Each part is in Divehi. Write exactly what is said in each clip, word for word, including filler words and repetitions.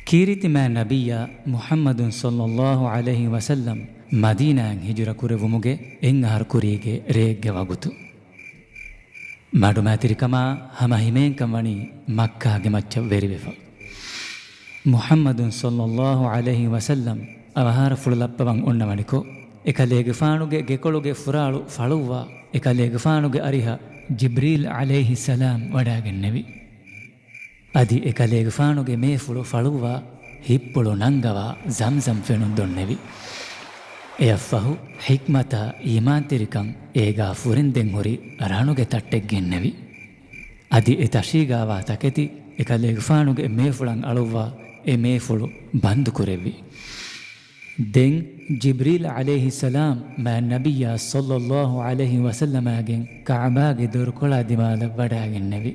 ކީރިތި މާތް ނަބިއްޔާ މުޙައްމަދު ޞައްލައްލާހު ޢަލައިހި ވަސައްލަމް މަދީނާއަށް ހިޖުރަ ކުރެއްވުމުގެ އެއް އަހަރު ކުރީގެ ރެއެއްގެ ވަގުތު. މަޑުމައިތިރިކަމާ ހަމަ ހިމޭންކަން ވަނީ މައްކާގެ މައްޗަށް ވެރިވެފަ. މުޙައްމަދު ޞައްލައްލާހު ޢަލައިހި ވަސައްލަމް އަވަހާރަފުޅު ލައްޕަވަން އޮންނަވަނިކޮށް، އެކަލޭގެފާނުގެ ގެކޮޅުގެ ފުރާޅު ފަޅުއްވާ، އެކަލޭގެފާނުގެ އަރިހަށް ޖިބްރީލް ޢަލައިހިއްސަލާމް ވަޑާގެންނެވި. އަދި އެކަލޭގެފާނުގެ މޭފުޅު ފަޅުއްވާ، ހިތްޕުޅު ނަންގަވާ ޒަމްޒަމް ފެނުން ދޮންނެވި. އެއަށްފަހު ޙިކްމަތާ އީމާންތެރިކަން އޭގާ ފުރިންދެން ހުރި ރަނުގެ ތައްޓެއް ގެންނެވި. އަދި އެ ތަށީގާވާ ތަކެތި އެކަލޭގެފާނުގެ މޭފުޅަށް އަޅުއްވާ، އެ މޭފުޅު ބަންދު ކުރެއްވި. ދެން ޖިބްރީލް ޢަލައިހިއްސަލާމް މާތް ނަބިއްޔާ ޞައްލައްލާހު ޢަލައިހި ވަސައްލަމާގެން ކަޢުބާގެ ދޮރުކޮޅާ ދިމާލަށް ވަޑާގެންނެވި.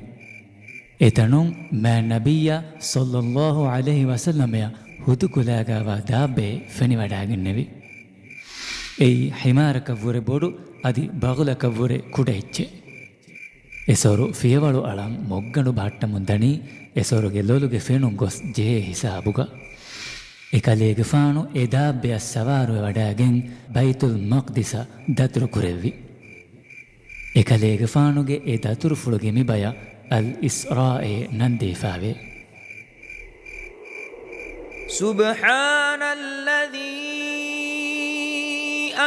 އެތަނުން މާތް ނަބިއްޔާ ޞައްލައްލާހު ޢަލައިހި ވަސައްލަމައަށް ހުދުކުލައިގާވާ ދާއްބައެއް ފެނިވަޑާގެންނެވި. އެއީ ޙިމާރަކަށްވުރެ ބޮޑު އަދި ބަޣުލަކަށްވުރެ ކުޑަ އެއްޗެއް. އެސޮރު ފިޔަވަޅު އަޅަން މޮށްގަނޑު ބަހައްޓަމުން ދަނީ، އެސޮރުގެ ލޮލުގެ ފެނުން ގޮސް ޖެހޭ ހިސާބުގަ. އެކަލޭގެފާނު އެ ދާއްބެއަށް ސަވާރުވެވަޑާގެން ބައިތުލް މަޤްދިސަށް ދަތުރު ކުރެއްވި. އެކަލޭގެފާނުގެ އެ ދަތުރުފުޅުގެ މި ބަޔަށް އަލް އިސްރާއޭ ނަން ދީފާވޭ. سبحان الذي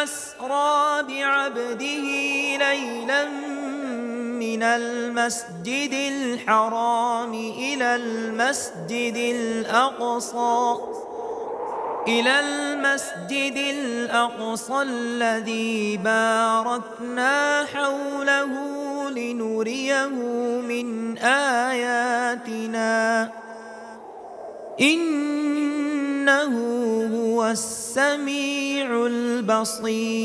أسرى بعبده ليلا من المسجد الحرام إلى المسجد الأقصى، إلى المسجد الأقصى الذي باركنا حوله لنريه من آياتنا. إنه هو السميع البصير.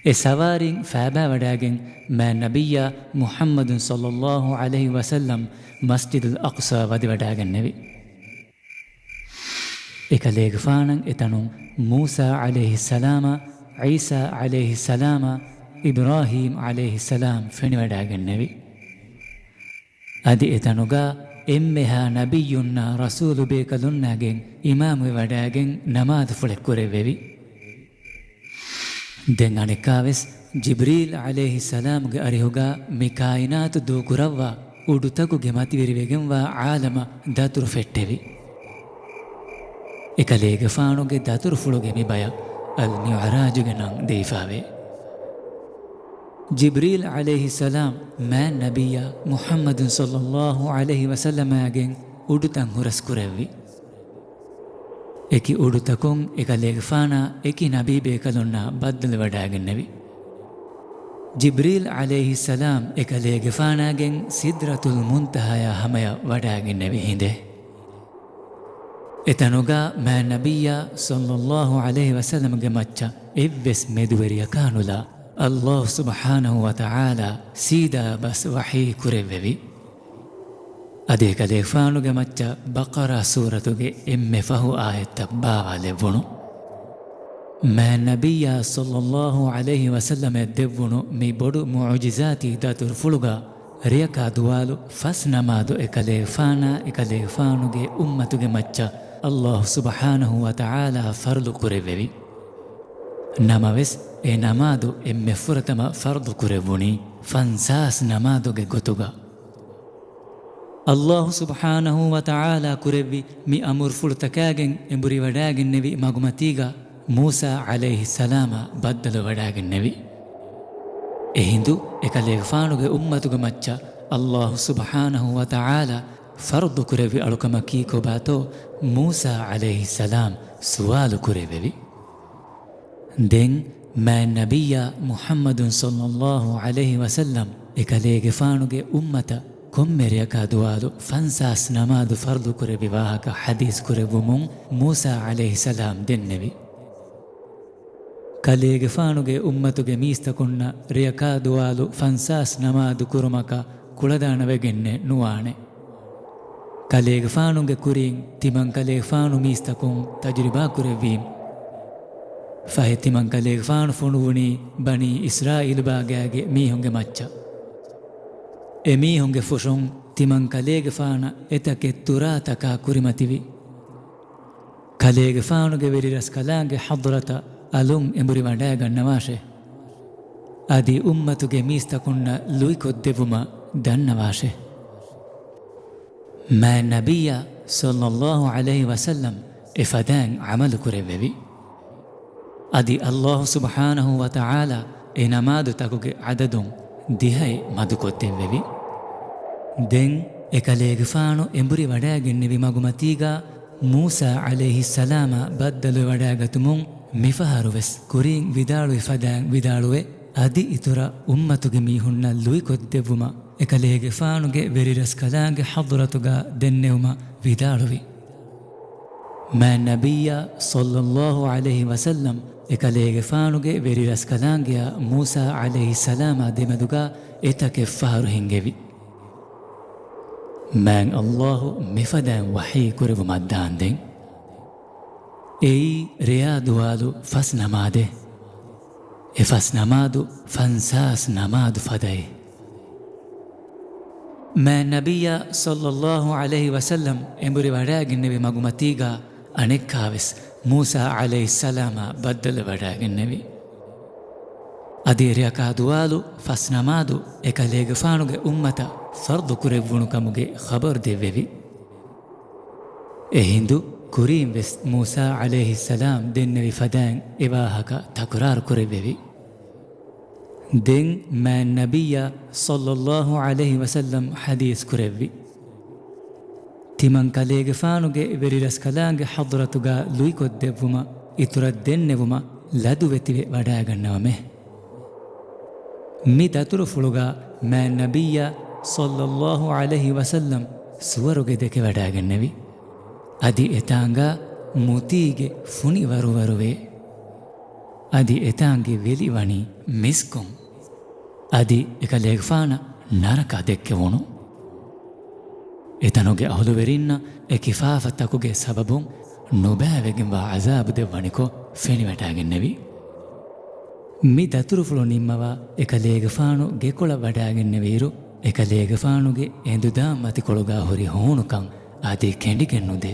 އެ ސަވާރީން ފައިބާވަޑާގެން މާތް ނަބިއްޔާ މުޙައްމަދު ޞައްލައްލާހު ޢަލައިހި ވަސައްލަމް މަސްޖިދުލް އަޤްޞާ ވަދެވަޑާގެންނެވި. އެކަލޭގެފާނަށް އެތަނުން މޫސާ ޢަލައިހިއްސަލާމާ، ޢީސާ ޢަލައިހިއްސަލާމާ، އިބްރާހީމް ޢަލައިހިއްސަލާމް ފެނިވަޑާގެންނެވި. އަދި އެތަނުގަ އެންމެހާ ނަބިއްޔުންނާ ރަސޫލު ބޭކަލުންނާގެން އިމާމުވެވަޑާގެން ނަމާދުފުޅެއް ކުރެއްވެވި. ދެން އަނެއްކާވެސް ޖިބްރީލް ޢަލައިހިއްސަލާމުގެ އަރިހުގަ މި ކާއިނާތު ދޫކުރައްވާ އުޑުތަކުގެ މަތިވެރިވެގެންވާ ޢާލަމަށް ދަތުރު ފެއްޓެވި. އެކަލޭގެފާނުގެ ދަތުރުފުޅުގެ މި ބަޔަށް އަލް މިޢުރާޖުގެ ނަން ދީފާވޭ. ޖިބްރީލް ޢަލައިހިއްސަލާމް މާތް ނަބިއްޔާ މުޙައްމަދު ޞައްލައްލާހު ޢަލައިހި ވަސައްލަމާގެން އުޑުތައް ހުރަސް ކުރެއްވި. އެކި އުޑުތަކުން އެކަލޭގެފާނާ އެކި ނަބީ ބޭކަލުންނާ ބައްދަލުވެވަޑާގެންނެވި. ޖިބްރީލް ޢަލައިހިއްސަލާމް އެކަލޭގެފާނާގެން ސިދްރަތުލް މުންތަހާޔާ ހަމަޔަށް ވަޑާގެންނެވި ހިނދެއް. އެތަނުގަ މާތް ނަބިއްޔާ ޞައްލައްލާހު ޢަލައިހި ވަސައްލަމްގެ މައްޗަށް އެއްވެސް މެދުވެރިޔަކާ ނުލާ، އައްލާހު ސުބްޙާނަހު ވަތަޢާލާ ސީދާ ބަސް ވަޙީ ކުރެއްވެވި. އަދި އެކަލޭގެފާނުގެ މައްޗަށް ބަޤަރާ ސޫރަތުގެ އެންމެ ފަހު އާޔަތްތައް ބާވާލެއްވުނު. މާތް ނަބިއްޔާ ޞައްލައްލާހު ޢަލައިހި ވަސައްލަމަށް ދެއްވުނު މި ބޮޑު މުޢުޖިޒާތީ ދަތުރުފުޅުގަ ރެޔަކާ ދުވާލު ފަސް ނަމާދު އެކަލޭގެފާނާ އެކަލޭގެފާނުގެ އުއްމަތުގެ މައްޗަށް އައްލާހު ސުބްޙާނަހު ވަތަޢާލާ ފަރުޟު ކުރެއްވެވި. ނަމަވެސް، އެ ނަމާދު އެންމެ ފުރަތަމަ ފަރުޟު ކުރެއްވުނީ ފަންސާސް ނަމާދުގެ ގޮތުގަ. އައްލާހު ސުބްޙާނަހު ވަތަޢާލާ ކުރެއްވި މި އަމުރުފުޅުތަކާގެން އެނބުރިވަޑާގެންނެވި މަގުމަތީގަ މޫސާ ޢަލައިހިއްސަލާމާ ބައްދަލުވެވަޑާގެންނެވި. އެހިނދު އެކަލޭގެފާނުގެ އުއްމަތުގެ މައްޗަށް އައްލާހު ސުބްޙާނަހު ވަތަޢާލާ ފަރުޟު ކުރެއްވި އަޅުކަމަކީ ކޮބާތޯ މޫސާ ޢަލައިހިއްސަލާމް ސުވާލު ކުރެއްވެވި. ދެން މާތް ނަބިއްޔާ މުޙައްމަދު ޞައްލައްލާހު ޢަލައިހި ވަސައްލަމް އެކަލޭގެފާނުގެ އުއްމަތަށް ކޮންމެ ރެޔަކާ ދުވާލު ފަންސާސް ނަމާދު ފަރުޟު ކުރެއްވި ވާހަކަ ޙަދީޘް ކުރެއްވުމުން މޫސާ ޢަލައިހިއްސަލާމް ދެންނެވި. ކަލޭގެފާނުގެ އުއްމަތުގެ މީސްތަކުންނަށް ރެޔަކާ ދުވާލު ފަންސާސް ނަމާދު ކުރުމަކަށް ކުޅަދާނަވެގެންނެއް ނުވާނެ. ކަލޭގެފާނުގެ ކުރިން ތިމަން ކަލޭގެފާނު މީސްތަކުން ތަޖުރިބާ ކުރެއްވީމު. ފަހެ ތިމަން ކަލޭގެފާނު ފޮނުއްވުނީ ބަނީ އިސްރާއީލު ބާގާގެ މީހުންގެ މައްޗަށް. އެމީހުންގެ ފުށުން ތިމަން ކަލޭގެފާނަށް އެތަކެއް ތުރާތަކާ ކުރިމަތިވި. ކަލޭގެފާނުގެ ވެރިރަސްކަލާނގެ ޙަޟްރަތަށް އަލުން އެނބުރި ވަޑައިގަންނަވާށޭ. އަދި އުއްމަތުގެ މީސްތަކުންނަށް ލުއިކޮށްދެއްވުމަށް ދަންނަވާށޭ. މާތް ނަބިއްޔާ ޞައްލައްލާހު ޢަލައިހި ވަސައްލަމް އެފަދައިން ޢަމަލު ކުރެއްވެވި. އަދި ﷲ ސުބްޙާނަހޫ ވަތަޢާލާ އެ ނަމާދުތަކުގެ ޢަދަދުން ދިހައެއް މަދުކޮށްދެއްވެވި. ދެން އެކަލޭގެފާނު އެނބުރި ވަޑައިގެންނެވި މަގުމަތީގާ މޫސާ ޢަލައިހިއްސަލާމާ ބައްދަލުވެވަޑައިގަތުމުން މިފަހަރުވެސް ކުރީން ވިދާޅުވި ފަދައިން ވިދާޅުވެ، އަދި އިތުރަށް އުއްމަތުގެ މީހުންނަށް ލުއިކޮށްދެއްވުމަށް އެކަލޭގެފާނުގެ ވެރިރަސްކަލާނގެ ޙަޟްރަތުގާ ދެންނެވުމަށް ވިދާޅުވި. މާތް ނަބިއްޔާ ޞައްލައްލާހު ޢަލައިހި ވަސައްލަމް އެކަލޭގެފާނުގެ ވެރިރަސްކަލާނގެއާ މޫސާ ޢަލައިހިއްސަލާމާ ދެމެދުގާ އެތަކެއް ފަހަރު ހިންގެވި. މާތް ﷲ މިފަދައިން ވަޙީ ކުރެއްވުމަށްދާންދެން. އެއީ ރެޔާ ދުވާލު ފަސް ނަމާދެއް. އެ ފަސް ނަމާދު ފަންސާސް ނަމާދު ފަދައިން. މާތް ނަބިއްޔާ ޞައްލައްލާހު ޢަލައިހި ވަސައްލަމް އެނބުރި ވަޑައިގެންނެވި މަގުމަތީގާ އަނެއްކާވެސް މޫސާ ޢަލައިހިއްސަލާމާ ބައްދަލުވެވަޑައިގެންނެވި. އަދި ރެޔަކާ ދުވާލު ފަސް ނަމާދު އެކަލޭގެފާނުގެ އުއްމަތަށް ފަރްޟު ކުރެއްވުނު ކަމުގެ ޚަބަރު ދެއްވެވި. އެހިނދު ކުރީން ވެސް މޫސާ ޢަލައިހިއްސަލާމް ދެންނެވި ފަދައިން އެ ވާހަކަ ތަކުރާރު ކުރެއްވެވި. ދެން މާތް ނަބިއްޔާ ޞައްލައްލާހު ޢަލައިހި ވަސައްލަމް ޙަދީޘް ކުރެއްވި. ތިމަން ކަލޭގެފާނުގެ ވެރިރަސްކަލާނގެ ޙަޟްރަތުގާ ލުއިކޮށްދެއްވުމަށް އިތުރަށް ދެންނެވުމަށް ލަދުވެތިވެ ވަޑައިގަންނަވަމޭ. މި ދަތުރުފުޅުގާ މާތް ނަބިއްޔާ ޞައްލައްލާހު ޢަލައިހި ވަސައްލަމް ސުވަރުގެ ދެކެވަޑައިގެންނެވި. އަދި އެތާނގާ މުތީގެ ފުނި ވަރުވަރުވޭ. އަދި އެތާނގެ ވެލި ވަނީ މިސްކުން. އަދި އެކަލޭގެފާނަށް ނަރަކަ ދެއްކެވުނު. އެތަނުގެ އަހުލުވެރިންނަށް އެ ކިފާފަތަކުގެ ސަބަބުން ނުބައިވެގެންވާ ޢަޒާބު ދެއްވަނިކޮށް ފެނިވަޑައިގެންނެވި. މި ދަތުރުފުޅު ނިންމަވާ އެކަލޭގެފާނު ގެކޮޅަށް ވަޑައިގެންނެވިއިރު، އެކަލޭގެފާނުގެ އެނދުދާ މަތިކޮޅުގާ ހުރި ހޫނުކަން އަދި ކެނޑިގެން ނުދޭ.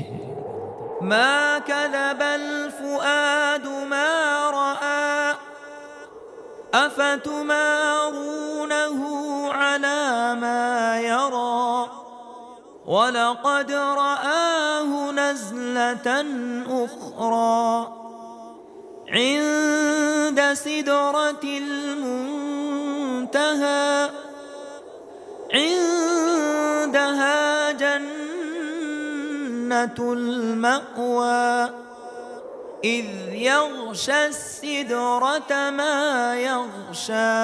ما كذب الفؤاد ما رأى أفتمارونه على ما يرى ولقد رآه نزلة أخرى عند سدرة المنتهى عندها جنة المأوى إذ يغشى السدرة ما يغشى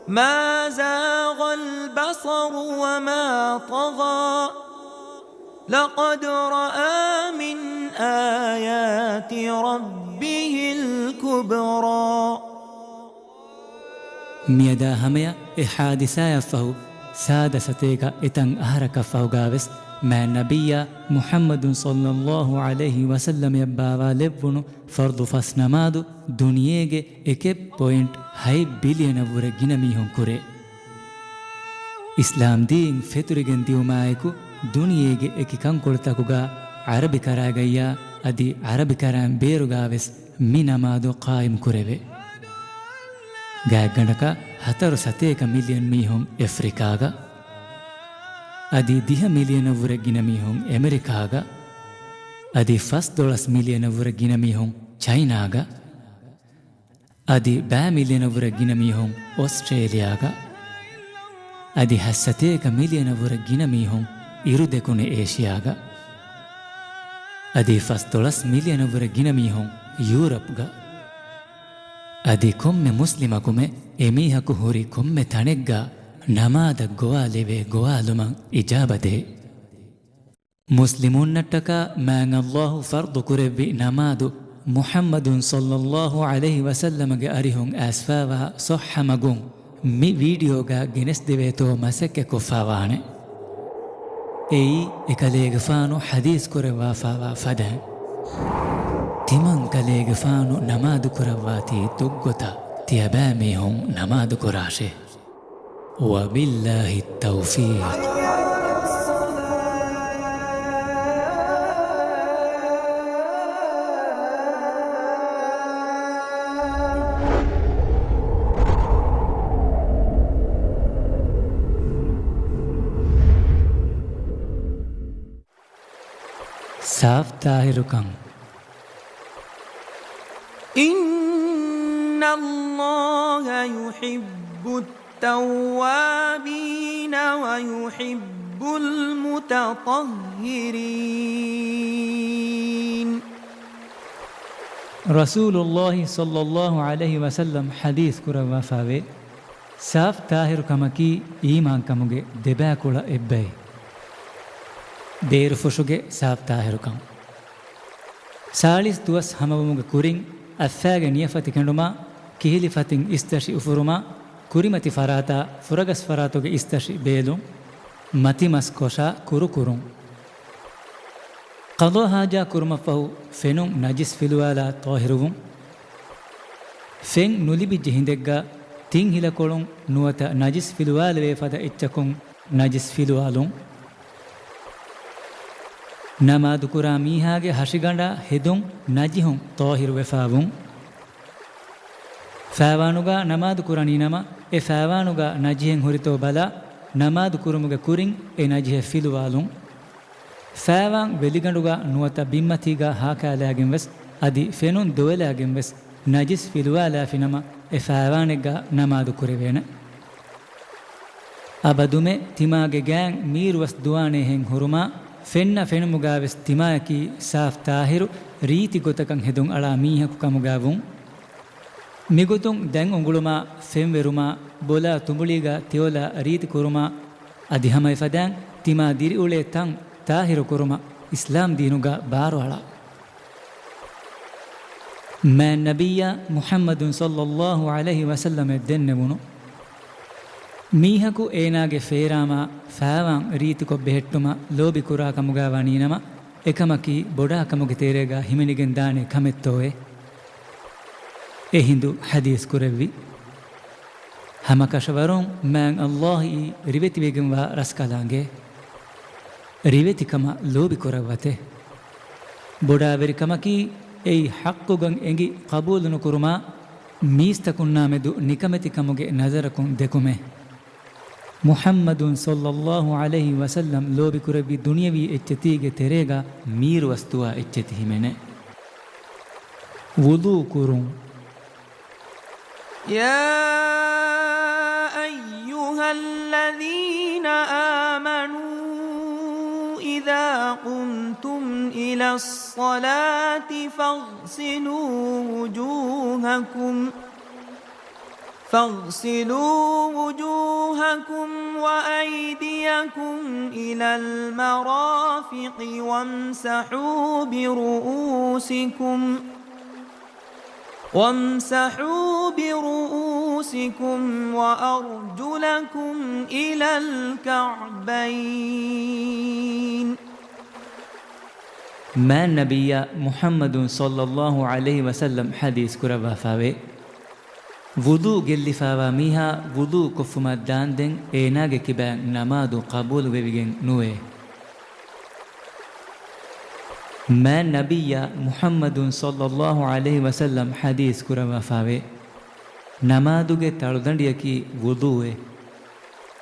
ما زاغ البصر وما طغى لقد رأى من آيات ربه الكبرى މިއަދާ ހަމަޔަށް އެ ޙާދިސާއަށްފަހު ސާދަ ސަތޭކަ އެތަން އަހަރަކަށްފަހުގާވެސް މާތް ނަބިއްޔާ މުޙައްމަދު ޞައްލައްލާހު ޢަލައިހި ވަސައްލަމަށް ބާވާލެއްވުނު ފަރްޟު ފަސް ނަމާދު ދުނިޔޭގެ އެކެއް ޕޮއިންޓް ހަތް ބިލިއަނަށްވުރެ ގިނަ މީހުން ކުރޭ. އިސްލާމް ދީން ފެތުރިގެން ދިއުމާއެކު، ދުނިޔޭގެ އެކި ކަންކޮޅުތަކުގާ ޢަރަބިކަރާގައްޔާ އަދި ޢަރަބިކަރާން ބޭރުގާވެސް މި ނަމާދު ޤާއިމް ކުރެވޭ. ގާތްގަނޑަކަށް ހަތަރު ސަތޭކަ މިލިއަން މީހުން އެފްރިކާގަ، އަދި ދިހަ މިލިއަނަށްވުރެ ގިނަ މީހުން އެމެރިކާގަ، އަދި ފަސްދޮޅަސް މިލިއަނަށްވުރެ ގިނަ މީހުން ޗައިނާގަ، އަދި ބައި މިލިއަނަށްވުރެ ގިނަ މީހުން އޮސްޓްރޭލިޔާގަ، އަދި ހަތްސަތޭކަ މިލިއަނަށްވުރެ ގިނަ މީހުން އިރުދެކުނު އޭޝިޔާގަ، އަދި ފަސްދޮޅަސް މިލިއަނަށްވުރެ ގިނަ މީހުން ޔޫރަޕްގަ. އަދި ކޮންމެ މުސްލިމަކުމެ އެމީހަކު ހުރި ކޮންމެ ތަނެއްގަ ނަމާދަށް ގޮވާލެވޭ ގޮވާލުމަށް އިޖާބަދޭ. މުސްލިމުންނަށްޓަކާ މާތް ﷲ ފަރްޟު ކުރެއްވި ނަމާދު މުޙައްމަދު ޞައްލައްލާހު ޢަލައިހި ވަސައްލަމަގެ އަރިހުން އައިސްފާވާ ޞައްޙަ މަގުން މި ވީޑިއޯގަ ގެނެސްދެވޭތޯ މަސައްކަތްކޮށްފާވާނެ. އެއީ އެކަލޭގެފާނު ޙަދީޘް ކުރައްވާފާވާ ފަދައިން. ތިމަން ކަލޭގެފާނު ނަމާދު ކުރައްވާތީ ދުށްގޮތަށް ތިޔަބައިމީހުން ނަމާދު ކުރާށޭ. وبالله التوفيق. ސާފް ޠާހިރުކަން. إن الله يحب التوابين ويحب المتطهرين. ރަސޫލުﷲ ޞައްލަﷲ ޢަލައިހި ވަސައްލަމް ޙަދީޘް ކުރައްވާފައިވޭ، ސާފް ޠާހިރުކަމަކީ އީމާންކަމުގެ ދެބައިކުޅަ އެއްބައެއް. ބޭރުފުށުގެ ސާފް ޠާހިރުކަން. ސާޅީސް ދުވަސް ހަމަވުމުގެ ކުރިން، އައްފާގެ ނިޔަފަތި ކެނޑުމާ، ކިހިލި ފަތިން އިސްތަށި އުފުރުމާ، ކުރިމަތި ފަރާތާ ފުރަގަސް ފަރާތުގެ އިސްތަށި ބޭލުން، މަތިމަސް ކޮށާ ކުރު ކުރުން. ޤަޟާ ޙާޖާ ކުރުމަށްފަހު ފެނުން ނަޖިސް ފިލުވާލާ ޠާހިރުވުން. ފެން ނުލިބިއްޖެ ހިނދެއްގަ ތިން ހިލަކޮޅުން ނުވަތަ ނަޖިސް ފިލުވާލެވޭ ފަދަ އެއްޗަކުން ނަޖިސް ފިލުވާލުން. ނަމާދުކުރާ މީހާގެ ހަށިގަނޑާ ހެދުން ނަޖިހުން ޠާހިރުވެފަވުން. ފައިވާނުގަ ނަމާދު ކުރަނީ ނަމަ، އެ ފައިވާނުގަ ނަޖިހެއް ހުރިތޯ ބަލާ، ނަމާދު ކުރުމުގެ ކުރިން އެ ނަޖިހެއް ފިލުވާލުން. ފައިވާން ވެލިގަނޑުގަ ނުވަތަ ބިންމަތީގަ ހާކާލާގެންވެސް، އަދި ފެނުން ދޮވެލާގެންވެސް ނަޖިސް ފިލުވާލާފި ނަމަ، އެ ފައިވާނެއްގަ ނަމާދު ކުރެވޭނެ. އަބަދުމެ ތިމާގެ ގާތް މީރުވަސް ދުވާނޭހެން ހުރުމާ، ފެންނަ ފެނުމުގަވެސް ތިމާޔަކީ ސާފް ޠާހިރު ރީތި ގޮތަކަށް ހެދުން އަޅާ މީހަކު ކަމުގަ ވުން. މިގޮތުން ދަތް އުނގުޅުމާ، ފެންވެރުމާ، ބޮލާ ތުނބުޅީގަ ތެޔޮލާ ރީތި ކުރުމާ، އަދި ހަމައެފަދައިން ތިމާ ދިރިއުޅޭ ތަން ޠާހިރު ކުރުމަށް އިސްލާމް ދީނުގަ ބާރުއަޅާ. މާތް ނަބިއްޔާ މުޙައްމަދު ޞައްލަﷲ ޢަލައިހި ވަސައްލަމަށް ދެންނެވުނު، މީހަކު އޭނާގެ ފޭރާމާ ފައިވާން ރީތިކޮށް ބެހެއްޓުމަށް ލޯބި ކުރާ ކަމުގަ ވަނީ ނަމަ، އެކަމަކީ ބޮޑާ ކަމުގެ ތެރޭގަ ހިމެނިގެން ދާނެ ކަމެއްތޯއޭ؟ އެ ހިނދު ޙަދީޘް ކުރެއްވި. ހަމަކަށަވަރުން މާތް ﷲ އީ ރިވެތިވެގެންވާ ރަސްކަލާނގެ. ރިވެތިކަމަށް ލޯބި ކުރައްވަތެ. ބޮޑާވެރިކަމަކީ އެއީ ޙައްޤުގަން އެނގި ޤަބޫލުނުކުރުމާ، މީސްތަކުންނާމެދު ނިކަމެތިކަމުގެ ނަޒަރަކުން ދެކުމެ. މުޙައްމަދު ޞައްލަﷲ ޢަލައިހި ވަސައްލަމް ލޯބިކުރެއްވި ދުނިޔަވީ އެއްޗެތީގެ ތެރޭގަ މީރުވަސް ދުވާ އެއްޗެތި ހިމެނޭ. ވުޟޫ ކުރުން. يا أيها الذين آمنوا إذا قمتم إلى الصلاة فاغسلوا وجوهكم، فاغسلوا وجوهكم وأيديكم إلى المرافق وامسحوا برؤوسكم، وامسحوا برؤوسكم وأرجلكم إلى الكعبين. މާތް ނަބިއްޔާ މުޙައްމަދު ޞައްލަﷲ ޢަލައިހި ވަސައްލަމް ޙަދީޘް ކުރައްވާފައިވޭ. ވުޟޫ ގެއްލިފައިވާ މީހާ ވުޟޫ ކޮށްފުމަށް ދާންދެން އޭނާގެ ކިބައިން ނަމާދު ޤަބޫލުވެވިގެން ނުވޭ. މާތް ނަބިއްޔާ މުޙައްމަދު ޞައްލަﷲ ޢަލައިހި ވަސައްލަމް ޙަދީޘް ކުރައްވާފައިވޭ. ނަމާދުގެ ތަޅުދަނޑިއަކީ ވުޟޫއޭ.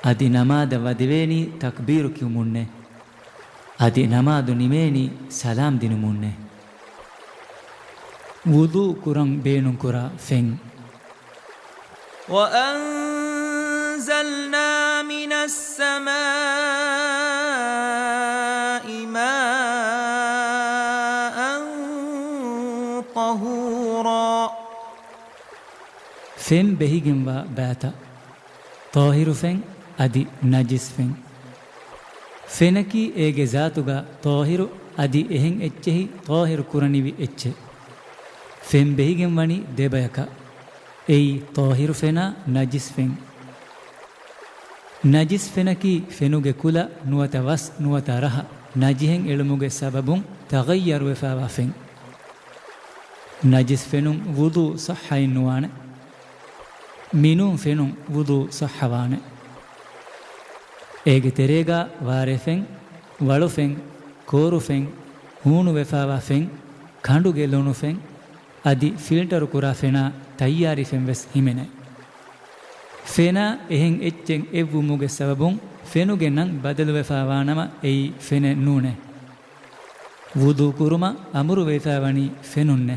އަދި ނަމާދަށް ވަދެވޭނީ ތަކްބީރު ކިޔުމުންނޭ. އަދި ނަމާދު ނިމޭނީ ސަލާމް ދިނުމުންނޭ. ވުޟޫ ކުރަން ބޭނުންކުރާ ފެން. وأنزلنا من السماء ماء طهورا. ފެން ބެހިގެންވާ ބައިތައް. ޠާހިރު ފެން އަދި ނަޖިސް ފެން. ފެނަކީ އޭގެ ޒާތުގަ ޠާހިރު އަދި އެހެން އެއްޗެހި ޠާހިރު ކުރަނިވި އެއްޗެއް. ފެން ބެހިގެން ވަނީ ދެބަޔަކަށް. އެއީ ޠާހިރު ފެނާ ނަޖިސް ފެން. ނަޖިސް ފެނަކީ ފެނުގެ ކުލަ ނުވަތަ ވަސް ނުވަތަ ރަހަ ނަޖިހެން އެޅުމުގެ ސަބަބުން ތަޣައްޔަރުވެފައިވާ ފެން. ނަޖިސް ފެނުން ވުޟޫ ޞައްޙައެއްނުވާނެ. މިނޫން ފެނުން ވުޟޫ ޞައްޙަވާނެ. އޭގެ ތެރޭގަ ވާރޭފެން، ވަޅުފެން، ކޯރުފެން، ހޫނުވެފާވާ ފެން، ކަނޑުގެ ލޮނުފެން، އަދި ފިލްޓަރު ކުރާ ފެނާ ތައްޔާރީ ފެން ވެސް ހިމެނޭ. ފެނާ އެހެން އެއްޗެއް އެއްވުމުގެ ސަބަބުން ފެނުގެ ނަން ބަދަލުވެފާވާނަމަ އެއީ ފެނެއް ނޫނޭ. ވުޟޫ ކުރުމަށް އަމުރުވެފައިވަނީ ފެނުންނޭ.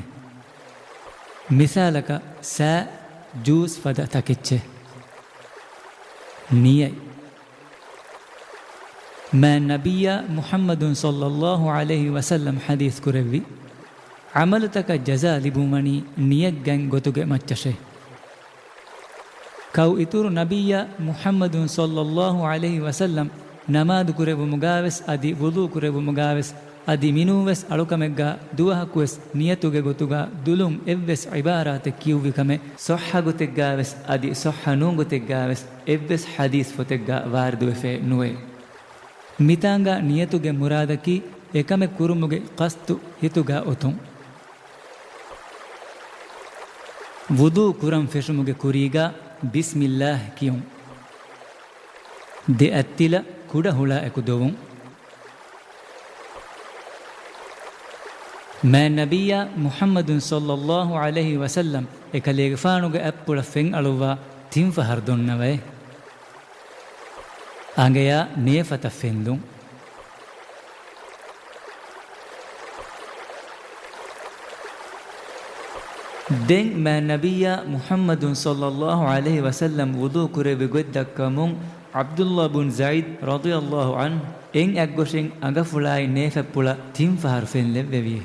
މިސާލަކަށް ސާ، ޖޫސް ފަދަ ތަކެއްޗެއް. ނިޔަތް. މާތް ނަބިއްޔާ މުޙައްމަދު ޞައްލައްލާހު ޢަލައިހި ވަސައްލަމް ޙަދީޘް ކުރެއްވި، ޢަމަލުތަކަށް ޖަޒާ ލިބުންވަނީ ނިޔަތްގައި ގޮތުގެ މައްޗަށޭ. ކައު އިތުރު ނަބިއްޔާ މުޙައްމަދު ޞައްލައްލާހު ޢަލައިހި ވަސައްލަމް ނަމާދު ކުރެއްވުމުގާވެސް އަދި ވުޟޫ ކުރެއްވުމުގާވެސް އަދި މިނޫންވެސް އަޅުކަމެއްގާ ދުވަހަކުވެސް ނިޔަތުގެ ގޮތުގާ ދުލުން އެއްވެސް ޢިބާރާތެއް ކިޔުއްވި ކަމެއް ޞައްޙަ ގޮތެއްގާވެސް އަދި ޞައްޙަ ނޫން ގޮތެއްގާވެސް އެއްވެސް ޙަދީޘް ފޮތެއްގާ ވާރިދުވެފައެއް ނުވޭ. މިތާނގާ ނިޔަތުގެ މުރާދަކީ އެކަމެއް ކުރުމުގެ ޤަޞްދު ހިތުގާ އޮތުން. ވުޟޫ ކުރަން ފެށުމުގެ ކުރީގާ ބިސްމިއްލާހް ކިޔުން. ދެ އަތްތިލަ ކުޑަ ހުޅާ އެކު ދޮވުން. މާތް ނަބިއްޔާ މުޙައްމަދު ޞައްލައްލާހު ޢަލައިހި ވަސައްލަމް އެކަލޭގެފާނުގެ އަތްޕުޅަށް ފެން އަޅުއްވާ ތިން ފަހަރު ދޮންނަވައޭ. އަނގަޔާ ނޭފަތަށް ފެންލުން. ދެން މާތް ނަބިއްޔާ މުޙައްމަދު ޞައްލައްލާހު ޢަލައިހި ވަސައްލަމް ވުޟޫ ކުރެއްވި ގޮތް ދައްކަމުން ޢަބްދުﷲ ބުން ޒައިދް ރަޟިޔަﷲ ޢަންހު އެއް އަތްގޮށިން އަނގަފުޅާއި ނޭފަތްޕުޅަށް ތިން ފަހަރު ފެން ލެއްވެވިއޭ.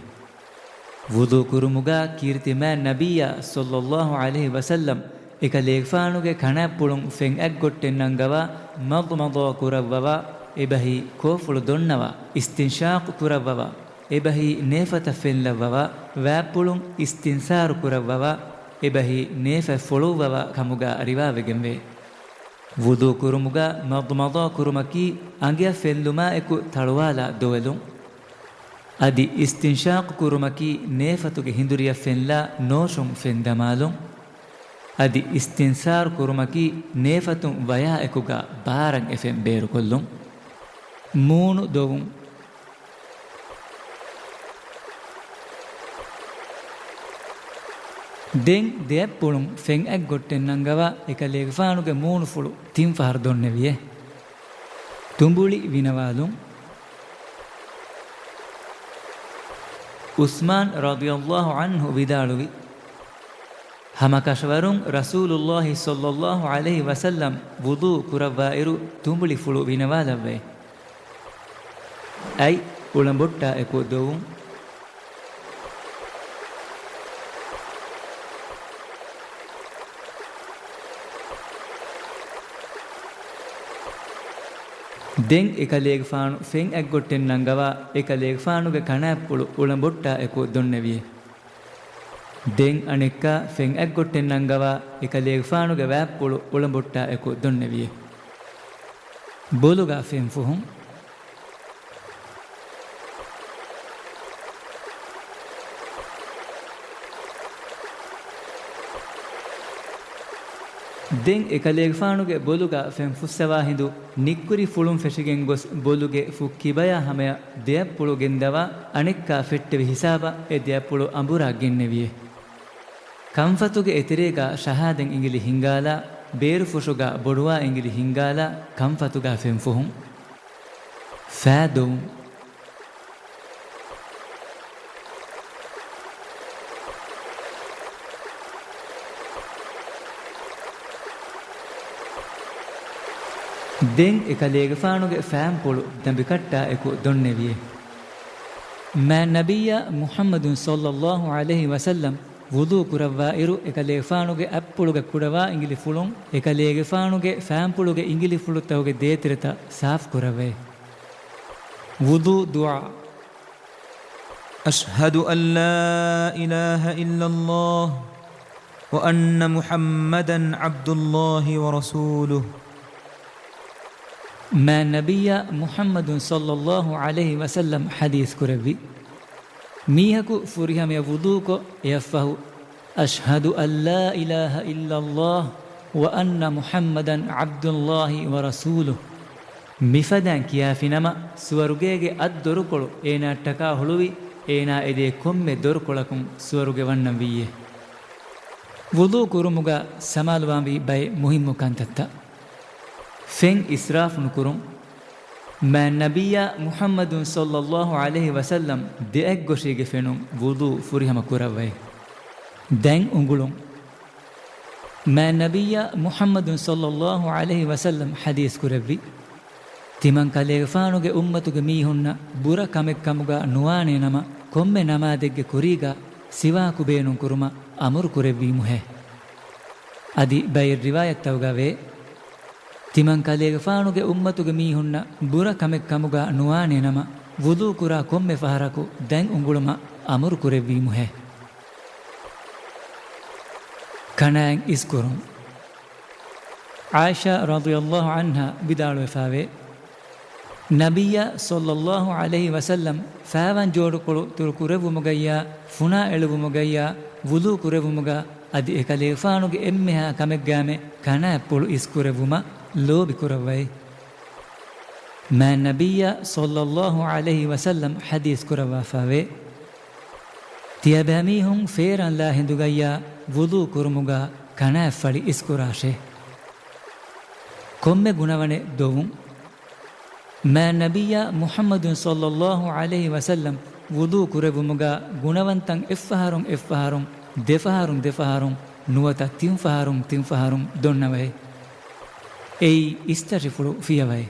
ވުޟޫ ކުރުމުގާ ކީރިތި މާތް ނަބިއްޔާ ޞައްލައްލާހު ޢަލައިހި ވަސައްލަމް އެކަލޭގެފާނުގެ ކަނާތްޕުޅުން ފެން އަތްގޮށްޓެއް ނަންގަވާ މަޟްމަޟާ ކުރައްވަވާ، އެބަހީ ކޯފުޅު ދޮންނަވާ، އިސްތިންޝާޤު ކުރައްވަވާ، އެބަހީ ނޭފަތަށް ފެން ލައްވަވާ، ވާތްޕުޅުން އިސްތިންސާރު ކުރައްވަވާ، އެބަހީ ނޭފަތް ފޮޅުއްވަވާ ކަމުގާ ރިވާވެގެންވޭ. ވުޟޫ ކުރުމުގާ މަޟްމަޟާ ކުރުމަކީ އަނގަޔަށް ފެންލުމާއެކު ތަޅުވާލާ ދޮވެލުން. އަދި އިސްތިންޝާޤު ކުރުމަކީ ނޭފަތުގެ ހިނދުރިއަށް ފެންލާ ނޯޝުން ފެން ދަމާލުން. އަދި އިސްތިންސާރު ކުރުމަކީ ނޭފަތުން ވަޔާ އެކުގާ ބާރަށް އެފެން ބޭރުކޮށްލުން. މޫނު ދޮވުން. ދެން ދެއަތްޕުޅުން ފެން އަތްގޮށްޓެއް ނަންގަވާ އެކަލޭގެފާނުގެ މޫނުފުޅު ތިން ފަހަރު ދޮންނެވިއޭ. ތުނބުޅި ވިނަވާލުން. ޢުސްމާން ރަޟިޔަﷲ ޢަންހު ވިދާޅުވި، ހަމަކަށަވަރުން ރަސޫލުﷲ ޞައްލަﷲ ޢަލައިހި ވަސައްލަމް ވުޟޫ ކުރައްވާއިރު ތުނބުޅިފުޅު ވިނަވާލައްވައޭ. އަތް އުޅަނބޮއްޓާ އެކު ދޮވުން. ދެން އެކަލޭގެފާނު ފެން އަތްގޮށްޓެއް ނަންގަވާ، އެކަލޭގެފާނުގެ ކަނާތްޕުޅު އުޅަނބޮއްޓާ އެކު ދޮންނެވިއޭ. ދެން އަނެއްކާ ފެން އަތްގޮށްޓެއް ނަންގަވާ، އެކަލޭގެފާނުގެ ވާތްޕުޅު އުޅަނބޮއްޓާ އެކު ދޮންނެވިއޭ. ބޮލުގަ ފެން ފުހުން. ދެން އެކަލޭގެފާނުގެ ބޮލުގަ ފެން ފުއްސަވާ ހިނދު ނިއްކުރި ފުޅުން ފެށިގެން ގޮސް ބޮލުގެ ފުށް ކިބަޔާ ހަމަޔަށް ދެއަތްޕުޅު ގެންދަވާ އަނެއްކާ ފެއްޓެވި ހިސާބަށް އެ ދެއަތްޕުޅު އަނބުރާ ގެންނެވިއޭ. ކަންފަތުގެ އެތެރޭގަ ޝަހާދަތް އިނގިލި ހިންގާލާ، ބޭރުފުށުގަ ބޮޑުވާ އިނގިލި ހިންގާލާ، ކަންފަތުގަ ފެން ފުހުން. ފައި ދޮވުން. ދެން އެކަލޭގެފާނުގެ ފައިންޕުޅު ދަނބިކައްޓާ އެކު ދޮންނެވިއޭ. މާތް ނަބިއްޔާ މުޙައްމަދު ޞައްލައްލާހު ޢަލައިހި ވަސައްލަމް ވުޟޫ ކުރައްވާ އިރު، އެކަލޭގެފާނުގެ އަތްޕުޅުގެ ކުޑަވާ އިނގިލިފުޅުން އެކަލޭގެފާނުގެ ފައިންޕުޅުގެ އިނގިލިފުޅުތަކުގެ ދޭތެރެތައް ސާފު ކުރައްވައޭ. ވުޟޫ ދުޢާ. أشهد أن لا إله إلا الله وأن محمدا عبد الله ورسوله. މާތް ނަބިއްޔާ މުޙައްމަދު ޞައްލައްލާހު ޢަލައިހި ވަސައްލަމް ޙަދީޘް ކުރެއްވި، މީހަކު ފުރިހަމަޔަށް ވުޟޫކޮށް، އެއަށްފަހު، أشهد أن لا إله إلا الله وأن محمدا عبد الله ورسوله. މިފަދައިން ކިޔާފިނަމަ، ސުވަރުގޭގެ އަށް ދޮރުކޮޅު އޭނާއަށްޓަކާ ހުޅުވި، އޭނާ އެދޭ ކޮންމެ ދޮރުކޮޅަކުން ސުވަރުގެ ވަންނަން ވިއްޔޭ. ވުޟޫ ކުރުމުގަ ސަމާލުވާންވީ ބައެއް މުހިއްމު ކަންތައްތައް. ފެން އިސްރާފު ނުކުރުން. މާތް ނަބިއްޔާ މުޙައްމަދު ޞައްލައްލާހު ޢަލައިހި ވަސައްލަމް ދެއަތް ގޮށީގެ ފެނުން ވުޟޫ ފުރިހަމަ ކުރައްވައި. ދަތް އުނގުޅުން. މާތް ނަބިއްޔާ މުޙައްމަދު ޞައްލައްލާހު ޢަލައިހި ވަސައްލަމް ޙަދީޘް ކުރެއްވި، ތިމަން ކަލޭގެފާނުގެ އުއްމަތުގެ މީހުންނަށް ބުރަ ކަމެއް ކަމުގަ ނުވާނޭ ނަމަ، ކޮންމެ ނަމާދެއްގެ ކުރީގަ ސިވާކު ބޭނުން ކުރުމަށް އަމުރު ކުރެއްވީމުހޭ. އަދި ބައެއް ރިވާޔަތްތަކުގަ ވޭ، ތިމަން ކަލޭގެފާނުގެ އުއްމަތުގެ މީހުންނަށް ބުރަ ކަމެއް ކަމުގަ ނުވާނޭ ނަމަ، ވުޟޫ ކުރާ ކޮންމެ ފަހަރަކު ދަތް އުނގުޅުމަށް އަމުރު ކުރެއްވީމުހޭ. ކަނާތް އިސްކުރުން. ޢާއިޝާ ރަޟިޔައްލާހު ޢަންހާ ވިދާޅުވެފައިވޭ، ނަބިއްޔާ ޞައްލައްލާހު ޢަލައިހި ވަސައްލަމް ފާވަން ޖޯޑުކޮޅު ތުރު ކުރެއްވުމުގައްޔާ، ފުނާ އެޅުވުމުގައްޔާ، ވުޟޫ ކުރެއްވުމުގަ އަދި އެކަލޭގެފާނުގެ އެންމެހާ ކަމެއްގައިމެ ކަނާތްޕުޅު އިސްކުރެއްވުމަށް ލޯބި ކުރައްވައި. މާތް ނަބިއްޔާ ޞައްލައްލާހު ޢަލައިހި ވަސައްލަމް ޙަދީޘް ކުރައްވާފައިވޭ، ތިޔަބައިމީހުން ފޭރަންލާ ހިނދުގައްޔާ ވުޟޫ ކުރުމުގަ ކަނާތްފަޅި އިސްކުރާށޭ. ކޮންމެ ގުނަވަނެއް ދޮވުން. މާތް ނަބިއްޔާ މުޙައްމަދު ޞައްލައްލާހު ޢަލައިހި ވަސައްލަމް ވުޟޫ ކުރެއްވުމުގަ ގުނަވަންތައް އެއްފަހަރުން އެއްފަހަރުން، ދެފަހަރުން ދެފަހަރުން، ނުވަތަ ތިންފަހަރުން ތިންފަހަރުން ދޮންނަވައި. އެއީ އިސްތަށިފުޅު ފިޔަވައި.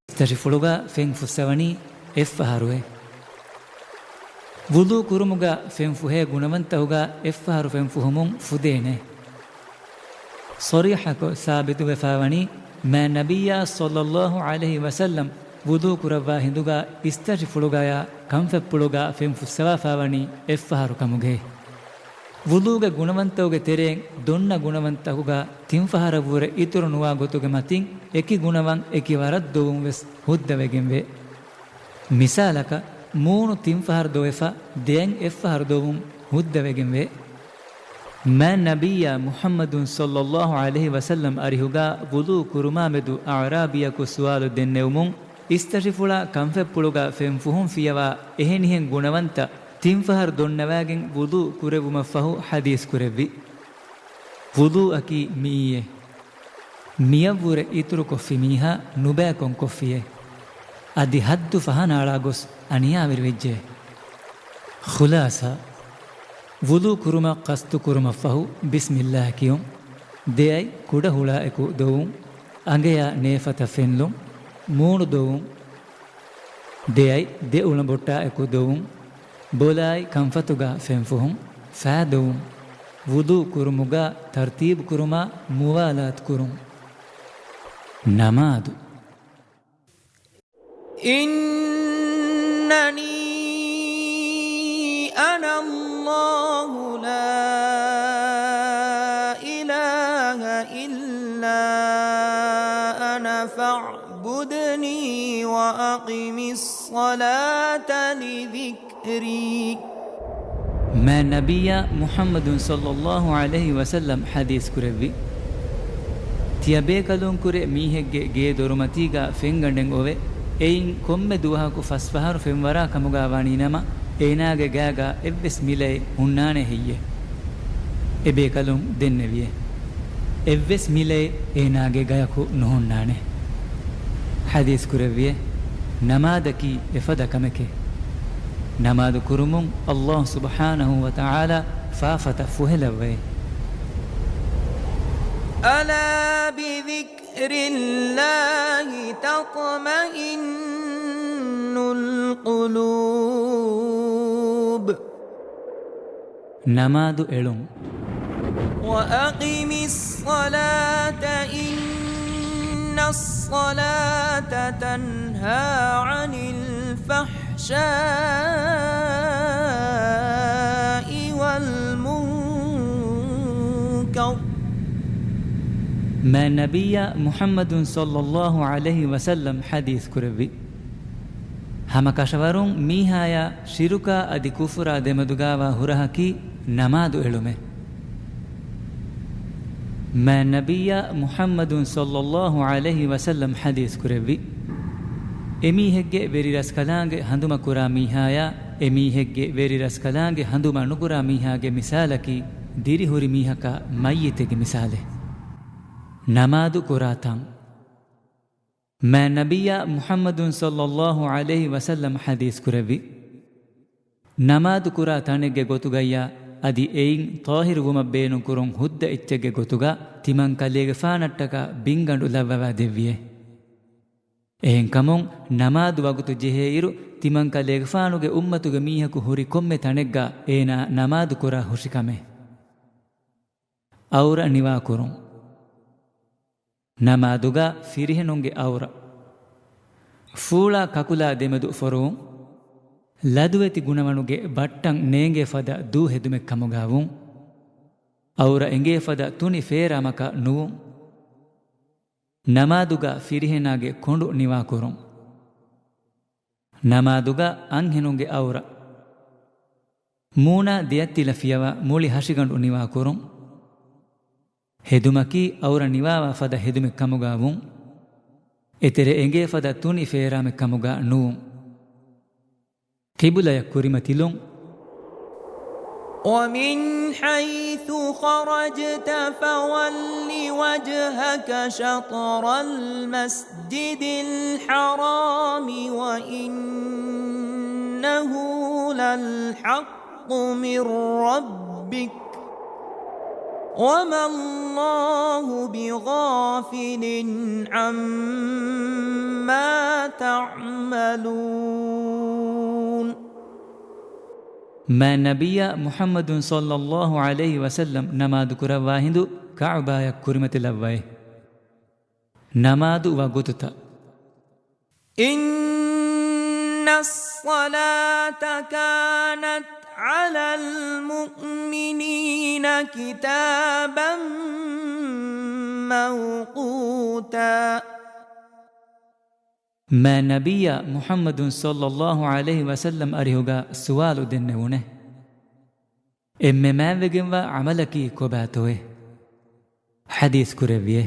އިސްތަށިފުޅުގަ ފެން ފުއްސަވަނީ އެއްފަހަރުއޭ. ވުޟޫ ކުރުމުގަ ފެން ފުހޭ ގުނަވަންތަކުގަ އެއްފަހަރު ފެން ފުހުމުން ފުދޭނެ. ޞަރީޙަކޮށް ސާބިތުވެފައިވަނީ، މާތް ނަބިއްޔާ ޞައްލައްލާހު ޢަލައިހި ވަސައްލަމް ވުޟޫ ކުރައްވާ ހިނދުގަ އިސްތަށިފުޅުގަޔާ ކަންފަތްޕުޅުގަ ފެން ފުއްސަވާފައިވަނީ އެއްފަހަރު ކަމުގައި. ވުޟޫގެ ގުނަވަންތަކުގެ ތެރެއިން ދޮންނަ ގުނަވަންތަކުގަ ތިންފަހަރަށްވުރެ އިތުރު ނުވާ ގޮތުގެ މަތިން އެކި ގުނަވަން އެކި ވަރަށް ދޮވުން ވެސް ހުއްދަވެގެންވޭ. މިސާލަކަށް، މޫނު ތިންފަހަރު ދޮވެފަ، ދެއަތް އެއްފަހަރު ދޮވުން ހުއްދަވެގެންވޭ. މާތް ނަބިއްޔާ މުޙައްމަދު ޞައްލައްލާހު ޢަލައިހި ވަސައްލަމް އަރިހުގަ ވުޟޫ ކުރުމާމެދު އަޢުރާބިއަކު ސުވާލު ދެންނެވުމުން، އިސްތަށިފުޅާ ކަންފަތްޕުޅުގަ ފެން ފުހުން ފިޔަވާ އެހެނިހެން ގުނަވަންތައް ތިންފަހަރު ދޮންނަވާގެން ވުޟޫ ކުރެއްވުމަށްފަހު ޙަދީޘް ކުރެއްވި. ވުޟޫއަކީ މިއީއޭ. މިއަށްވުރެ އިތުރުކޮށްފި މީހާ ނުބައިކޮން ކޮށްފިއޭ. އަދި ޙައްދު ފަހަނައަޅާ ގޮސް އަނިޔާވެރިވެއްޖެ. ޚުލާޞާ، ވުޟޫ ކުރުމަށް ޤަޞްދު ކުރުމަށްފަހު ބިސްމިއްލާހް ކިޔުން، ދެއަތް ކުޑަ ހުޅާއެކު ދޮވުން، އަނގަޔާ ނޭފަތަށް ފެންލުން، މޫނު ދޮވުން، ދެއަތް ދެ އުޅަނބޮއްޓާއެކު ދޮވުން، ބޮލާއި ކަންފަތުގަ ފެންފުހުން، ފައި ދޮވުން، ވުޟޫ ކުރުމުގަ ތަރްތީބު ކުރުމާ މުވާލާތު ކުރުން. ނަމާދު. إنني أنا الله لا إله إلا أنا فاعبدني وأقم الصلاة لذكري. މާތް ނަބިއްޔާ މުޙައްމަދު ޞައްލައްލާހު ޢަލައިހި ވަސައްލަމް ޙަދީޘް ކުރެއްވި، ތިޔަބޭކަލުންކުރެ މީހެއްގެ ގޭ ދޮރުމަތީގަ ފެންގަނޑެއް އޮވެ، އެއިން ކޮންމެ ދުވަހަކު ފަސްފަހަރު ފެންވަރާ ކަމުގަ ވާނީ ނަމަ، އޭނާގެ ގަޔަގަ އެއްވެސް މިލައެއް ހުންނާނެ ހެއްޔޭ؟ އެބޭކަލުން ދެންނެވިއޭ، އެއްވެސް މިލައެއް އޭނާގެ ގަޔަކު ނުހުންނާނެ. ޙަދީޘް ކުރެއްވިއޭ، ނަމާދަކީ އެފަދަ ކަމެކޭ. ނަމާދު ކުރުމުން ﷲ ސުބްޙާނަހޫ ވަތަޢާލާ ފާފަތައް ފުހެލައްވައޭ. ألا بذكر الله تطمئن القلوب. ނަމާދު އެޅުން. وأقم الصلاة إن الصلاة تنهى عن الفحشاء والمنكر. މާތް ނަބިއްޔާ މުޙައްމަދު ޞައްލައްލާހު ޢަލައިހި ވަސައްލަމް ޙަދީޘް ކުރެއްވި، ހަމަ ކަށަވަރުން މީހާޔާ ޝިރުކާ އަދި ކުފުރާ ދެމެދުގާވާ ހުރަހަކީ ނަމާދު އެޅުމޭ. މާތް ނަބިއްޔާ މުޙައްމަދު ޞައްލައްލާހު ޢަލައިހި ވަސައްލަމް ޙަދީޘް ކުރެއްވި، އެމީހެއްގެ ވެރިރަސްކަލާނގެ ހަނދުމަކުރާ މީހާޔާ، އެމީހެއްގެ ވެރިރަސްކަލާނގެ ހަނދުމަ ނުކުރާ މީހާގެ މިސާލަކީ، ދިރިހުރި މީހަކާ މައްޔިތެއްގެ މިސާލެއް. ނަމާދު ކުރާ ތަން. މާތް ނަބިއްޔާ މުޙައްމަދު ޞައްލައްލާހު ޢަލައިހި ވަސައްލަމް ޙަދީޘް ކުރެއްވި، ނަމާދު ކުރާ ތަނެއްގެ ގޮތުގައްޔާ، އަދި އެއިން ޠާހިރު ވުމަށް ބޭނުން ކުރުން ހުއްދަ އެއްޗެއްގެ ގޮތުގަ، ތިމަން ކަލޭގެފާނަށްޓަކާ ބިންގަނޑު ލައްވަވާ ދެއްވިއޭ. އެހެންކަމުން، ނަމާދު ވަގުތު ޖެހޭއިރު، ތިމަން ކަލޭގެފާނުގެ އުއްމަތުގެ މީހަކު ހުރި ކޮންމެ ތަނެއްގަ އޭނާ ނަމާދު ކުރާ ހުށިކަމެއް. އައުރަ ނިވާކުރުން. ނަމާދުގަ ފިރިހެނުންގެ އައުރަ. ފޫޅާ ކަކުލާ ދެމެދު ފޮރުވުން. ލަދުވެތި ގުނަވަނުގެ ބައްޓަން ނޭނގޭ ފަދަ ދޫ ހެދުމެއް ކަމުގަ ވުން. އައުރަ އެނގޭ ފަދަ ތުނި ފޭރާމަކަށް ނުވުން. ނަމާދުގަ ފިރިހެނާގެ ކޮނޑު ނިވާކުރުން. ނަމާދުގަ އަންހެނުންގެ އައުރަ. މޫނާ ދެއަތްތިލަ ފިޔަވާ މުޅި ހަށިގަނޑު ނިވާކުރުން. ހެދުމަކީ އައުރަ ނިވާވާ ފަދަ ހެދުމެއް ކަމުގަ ވުން. އެތެރެ އެނގޭ ފަދަ ތުނި ފޭރާމެއް ކަމުގަ ނުވުން. ޤިބުލަޔަށް ކުރިމަތިލުން. ومن حيث خرجت فول وجهك شطر المسجد الحرام وإنه للحق من ربك وما الله بغافل عما تعملون. މާތް ނަބިއްޔާ މުޙައްމަދު ޞައްލައްލާހު ޢަލައިހި ވަސައްލަމް ނަމާދު ކުރައްވާ ހިނދު ކަޢުބާޔަށް ކުރިމަތިލައްވައޭ. ނަމާދު ވަގުތުތައް. إن الصلاة كانت على المؤمنين كتابا موقوتا. މާތް ނަބިއްޔާ މުޙައްމަދު ޞައްލައްލާހު ޢަލައިހި ވަސައްލަމް އަރިހުގަ ސުވާލު ދެންނެވުނެ. އެންމެ މާތްވެގެންވާ ޢަމަލަކީ ކޮބާތޯއޭ؟ ޙަދީޘް ކުރެއްވިއޭ.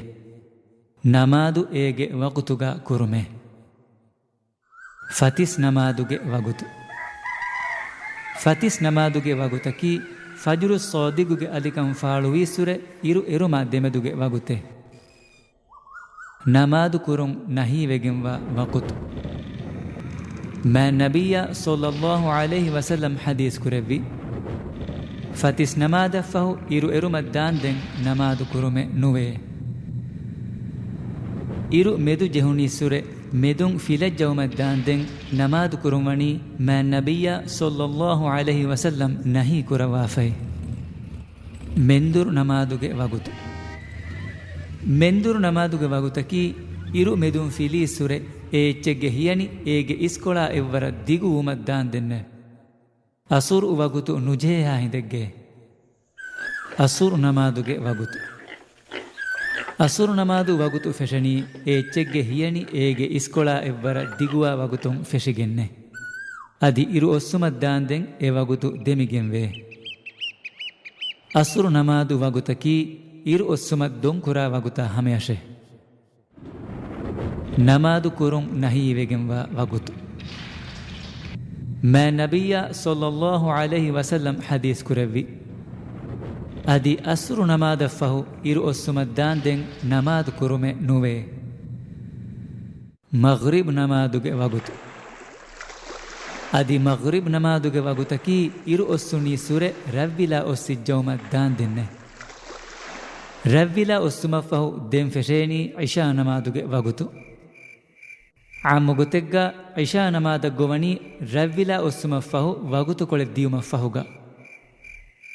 ނަމާދު އޭގެ ވަގުތުގަ ކުރުމޭ. ފަތިސް ނަމާދުގެ ވަގުތު. ފަތިސް ނަމާދުގެ ވަގުތަކީ، ފަޖުރު ޞާދިޤުގެ އަލިކަން ފާޅުވީއްސުރެ އިރު އެރުމާ ދެމެދުގެ ވަގުތެއް. ނަމާދު ކުރުން ނަހީވެގެންވާ ވަގުތު. މާތް ނަބިއްޔާ ޞައްލައްލާހު ޢަލައިހި ވަސައްލަމް ޙަދީޘް ކުރެއްވި، ފަތިސް ނަމާދަށްފަހު އިރު އެރުމަށް ދާންދެން ނަމާދު ކުރުމެއް ނުވޭ. އިރު މެދު ޖެހުނީއްސުރެ މެދުން ފިލައްޖައުމަށް ދާންދެން ނަމާދު ކުރުން ވަނީ މާތް ނަބިއްޔާ ޞައްލައްލާހު ޢަލައިހި ވަސައްލަމް ނަހީ ކުރައްވާފައި. މެންދުރު ނަމާދުގެ ވަގުތު. މެންދުރު ނަމާދުގެ ވަގުތަކީ، އިރު މެދުން ފިލީއްސުރެ އެ އެއްޗެއްގެ ހިޔަނި އޭގެ އިސްކޮޅާ އެއްވަރަށް ދިގު ވުމަށް ދާންދެންނެ. އަސުރު ވަގުތު ނުޖެހޭހާ ހިނދެއްގެ. އަސުރު ނަމާދުގެ ވަގުތު. އަސުރު ނަމާދު ވަގުތު ފެށެނީ، އެ އެއްޗެއްގެ ހިޔަނި އޭގެ އިސްކޮޅާ އެއްވަރަށް ދިގުވާ ވަގުތުން ފެށިގެންނެ. އަދި އިރު އޮއްސުމަށް ދާންދެން އެ ވަގުތު ދެމިގެންވޭ. އަސުރު ނަމާދު ވަގުތަކީ، އިރު އޮއްސުމަށް ދޮންކުރާ ވަގުތާ ހަމަޔަށޭ. ނަމާދު ކުރުން ނަހީވެގެންވާ ވަގުތު. މާތް ނަބިއްޔާ ޞައްލައްލާހު ޢަލައިހި ވަސައްލަމް ޙަދީޘް ކުރެއްވި، އަދި އަސްރު ނަމާދަށްފަހު އިރު އޮއްސުމަށް ދާންދެން ނަމާދު ކުރުމެއް ނުވޭ. މަޣްރިބް ނަމާދުގެ ވަގުތު. އަދި މަޣްރިބް ނަމާދުގެ ވަގުތަކީ އިރު އޮއްސުނީއްސުރެ ރަށްވިލާ އޮއްސިއްޖައުމަށް ދާންދެންނެ. ރަށްވިލާ އޮއްސުމަށްފަހު ދެން ފެށޭނީ ޢިޝާ ނަމާދުގެ ވަގުތު. ޢާއްމު ގޮތެއްގަ ޢިޝާ ނަމާދަށް ގޮވަނީ ރަށްވިލާ އޮއްސުމަށްފަހު ވަގުތުކޮޅެއް ދިޔުމަށްފަހުގަ.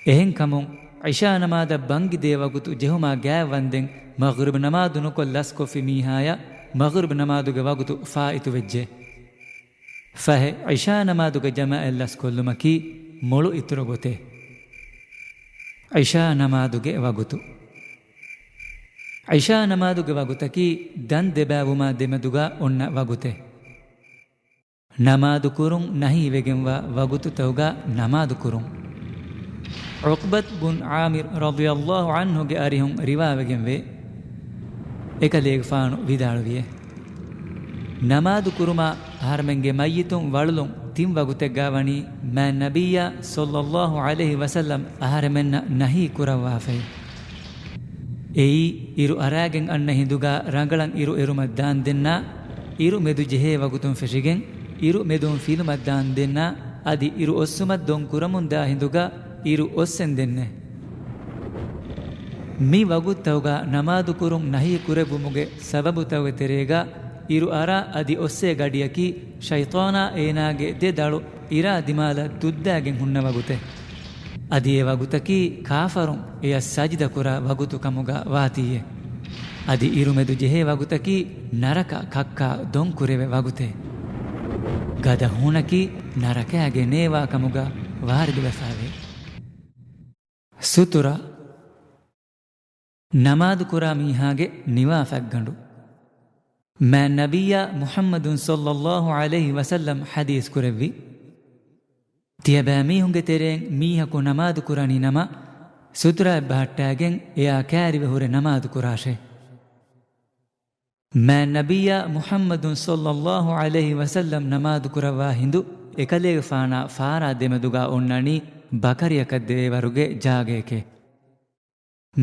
އެހެންކަމުން، ޢިޝާ ނަމާދަށް ބަންގި ދޭ ވަގުތު ޖެހުމާ ގާތް ވަންދެން މަޣްރިބް ނަމާދު ނުކޮށް ލަސްކޮށްފި މީހާޔަށް މަޣްރިބް ނަމާދުގެ ވަގުތު ފާއިތުވެއްޖެ. ފަހެ، ޢިޝާ ނަމާދުގެ ޖަމާޢަތް ލަސްކޮށްލުމަކީ މޮޅު އިތުރު ގޮތެއް. ޢިޝާ ނަމާދުގެ ވަގުތު. ޢިޝާ ނަމާދުގެ ވަގުތަކީ ދަން ދެބައިވުމާ ދެމެދުގަ އޮންނަ ވަގުތެއް. ނަމާދު ކުރުން ނަހީވެގެންވާ ވަގުތުތަކުގަ ނަމާދު ކުރުން. ޢުޤްބަތު ބުން ޢާމިރު ރަޟިޔަﷲ ޢަންހުގެ އަރިހުން ރިވާވެގެންވޭ، އެކަލޭގެފާނު ވިދާޅުވިއޭ، ނަމާދު ކުރުމާ އަހަރެމެންގެ މައްޔިތުން ވަޅުލުން ތިން ވަގުތެއްގާ ވަނީ މާތް ނަބިއްޔާ ޞައްލައްލާހު ޢަލައިހި ވަސައްލަމް އަހަރެމެންނަށް ނަހީ ކުރައްވާފައި. އެއީ، އިރު އަރާގެން އަންނަ ހިނދުގާ ރަނގަޅަށް އިރު އެރުމަށް ދާންދެންނާ، އިރު މެދު ޖެހޭ ވަގުތުން ފެށިގެން، އިރު މެދުން ފިލުމަށް ދާންދެންނާ، އަދި އިރު އޮއްސުމަށް ދޮން ކުރަމުންދާ ހިނދުގާ އިރު އޮއްސެންދެންނެ. މި ވަގުތުތަކުގާ ނަމާދުކުރުން ނަހީ ކުރެއްވުމުގެ ސަބަބުތަކުގެ ތެރޭގާ، އިރު އަރާ އަދި އޮއްސޭ ގަޑިއަކީ، ޝައިޠާނާ އޭނާގެ ދެ ދަޅު އިރާ ދިމާލަށް ދުއްދާގެން ހުންނަ ވަގުތެއް. އަދި އެ ވަގުތަކީ ކާފަރުން އެޔަށް ސަޖިދަކުރާ ވަގުތު ކަމުގަ ވާތީއެ. އަދި އިރުމެދު ޖެހޭ ވަގުތަކީ ނަރަކަ ކައްކާ ދޮންކުރެވޭ ވަގުތެއް. ގަދަ ހޫނަކީ ނަރަކައިގެ ނޭވާ ކަމުގަ ވާރިދުވެފައިވޭ. ސުތުރާ. ނަމާދުކުރާ މީހާގެ ނިވާފަތްގަނޑު. މާތް ނަބިއްޔާ މުޙައްމަދު ޞައްލައްލާހު ޢަލައިހި ވަސައްލަމް ޙަދީޘް ކުރެއްވި، ތިޔަބައިމީހުންގެ ތެރެއިން މީހަކު ނަމާދުކުރަނީ ނަމަ، ސުތުރާއެއް ބަހައްޓާގެން އެއާ ކައިރިވެ ހުރެ ނަމާދުކުރާށޭ. މާތް ނަބިއްޔާ މުޙައްމަދު ޞައްލައްލާހު ޢަލައިހި ވަސައްލަމް ނަމާދުކުރައްވާ ހިނދު، އެކަލޭގެފާނާ ފާރާ ދެމެދުގާ އޮންނަނީ ބަކަރިއަކަށް ދެވޭވަރުގެ ޖާގައެކޭ.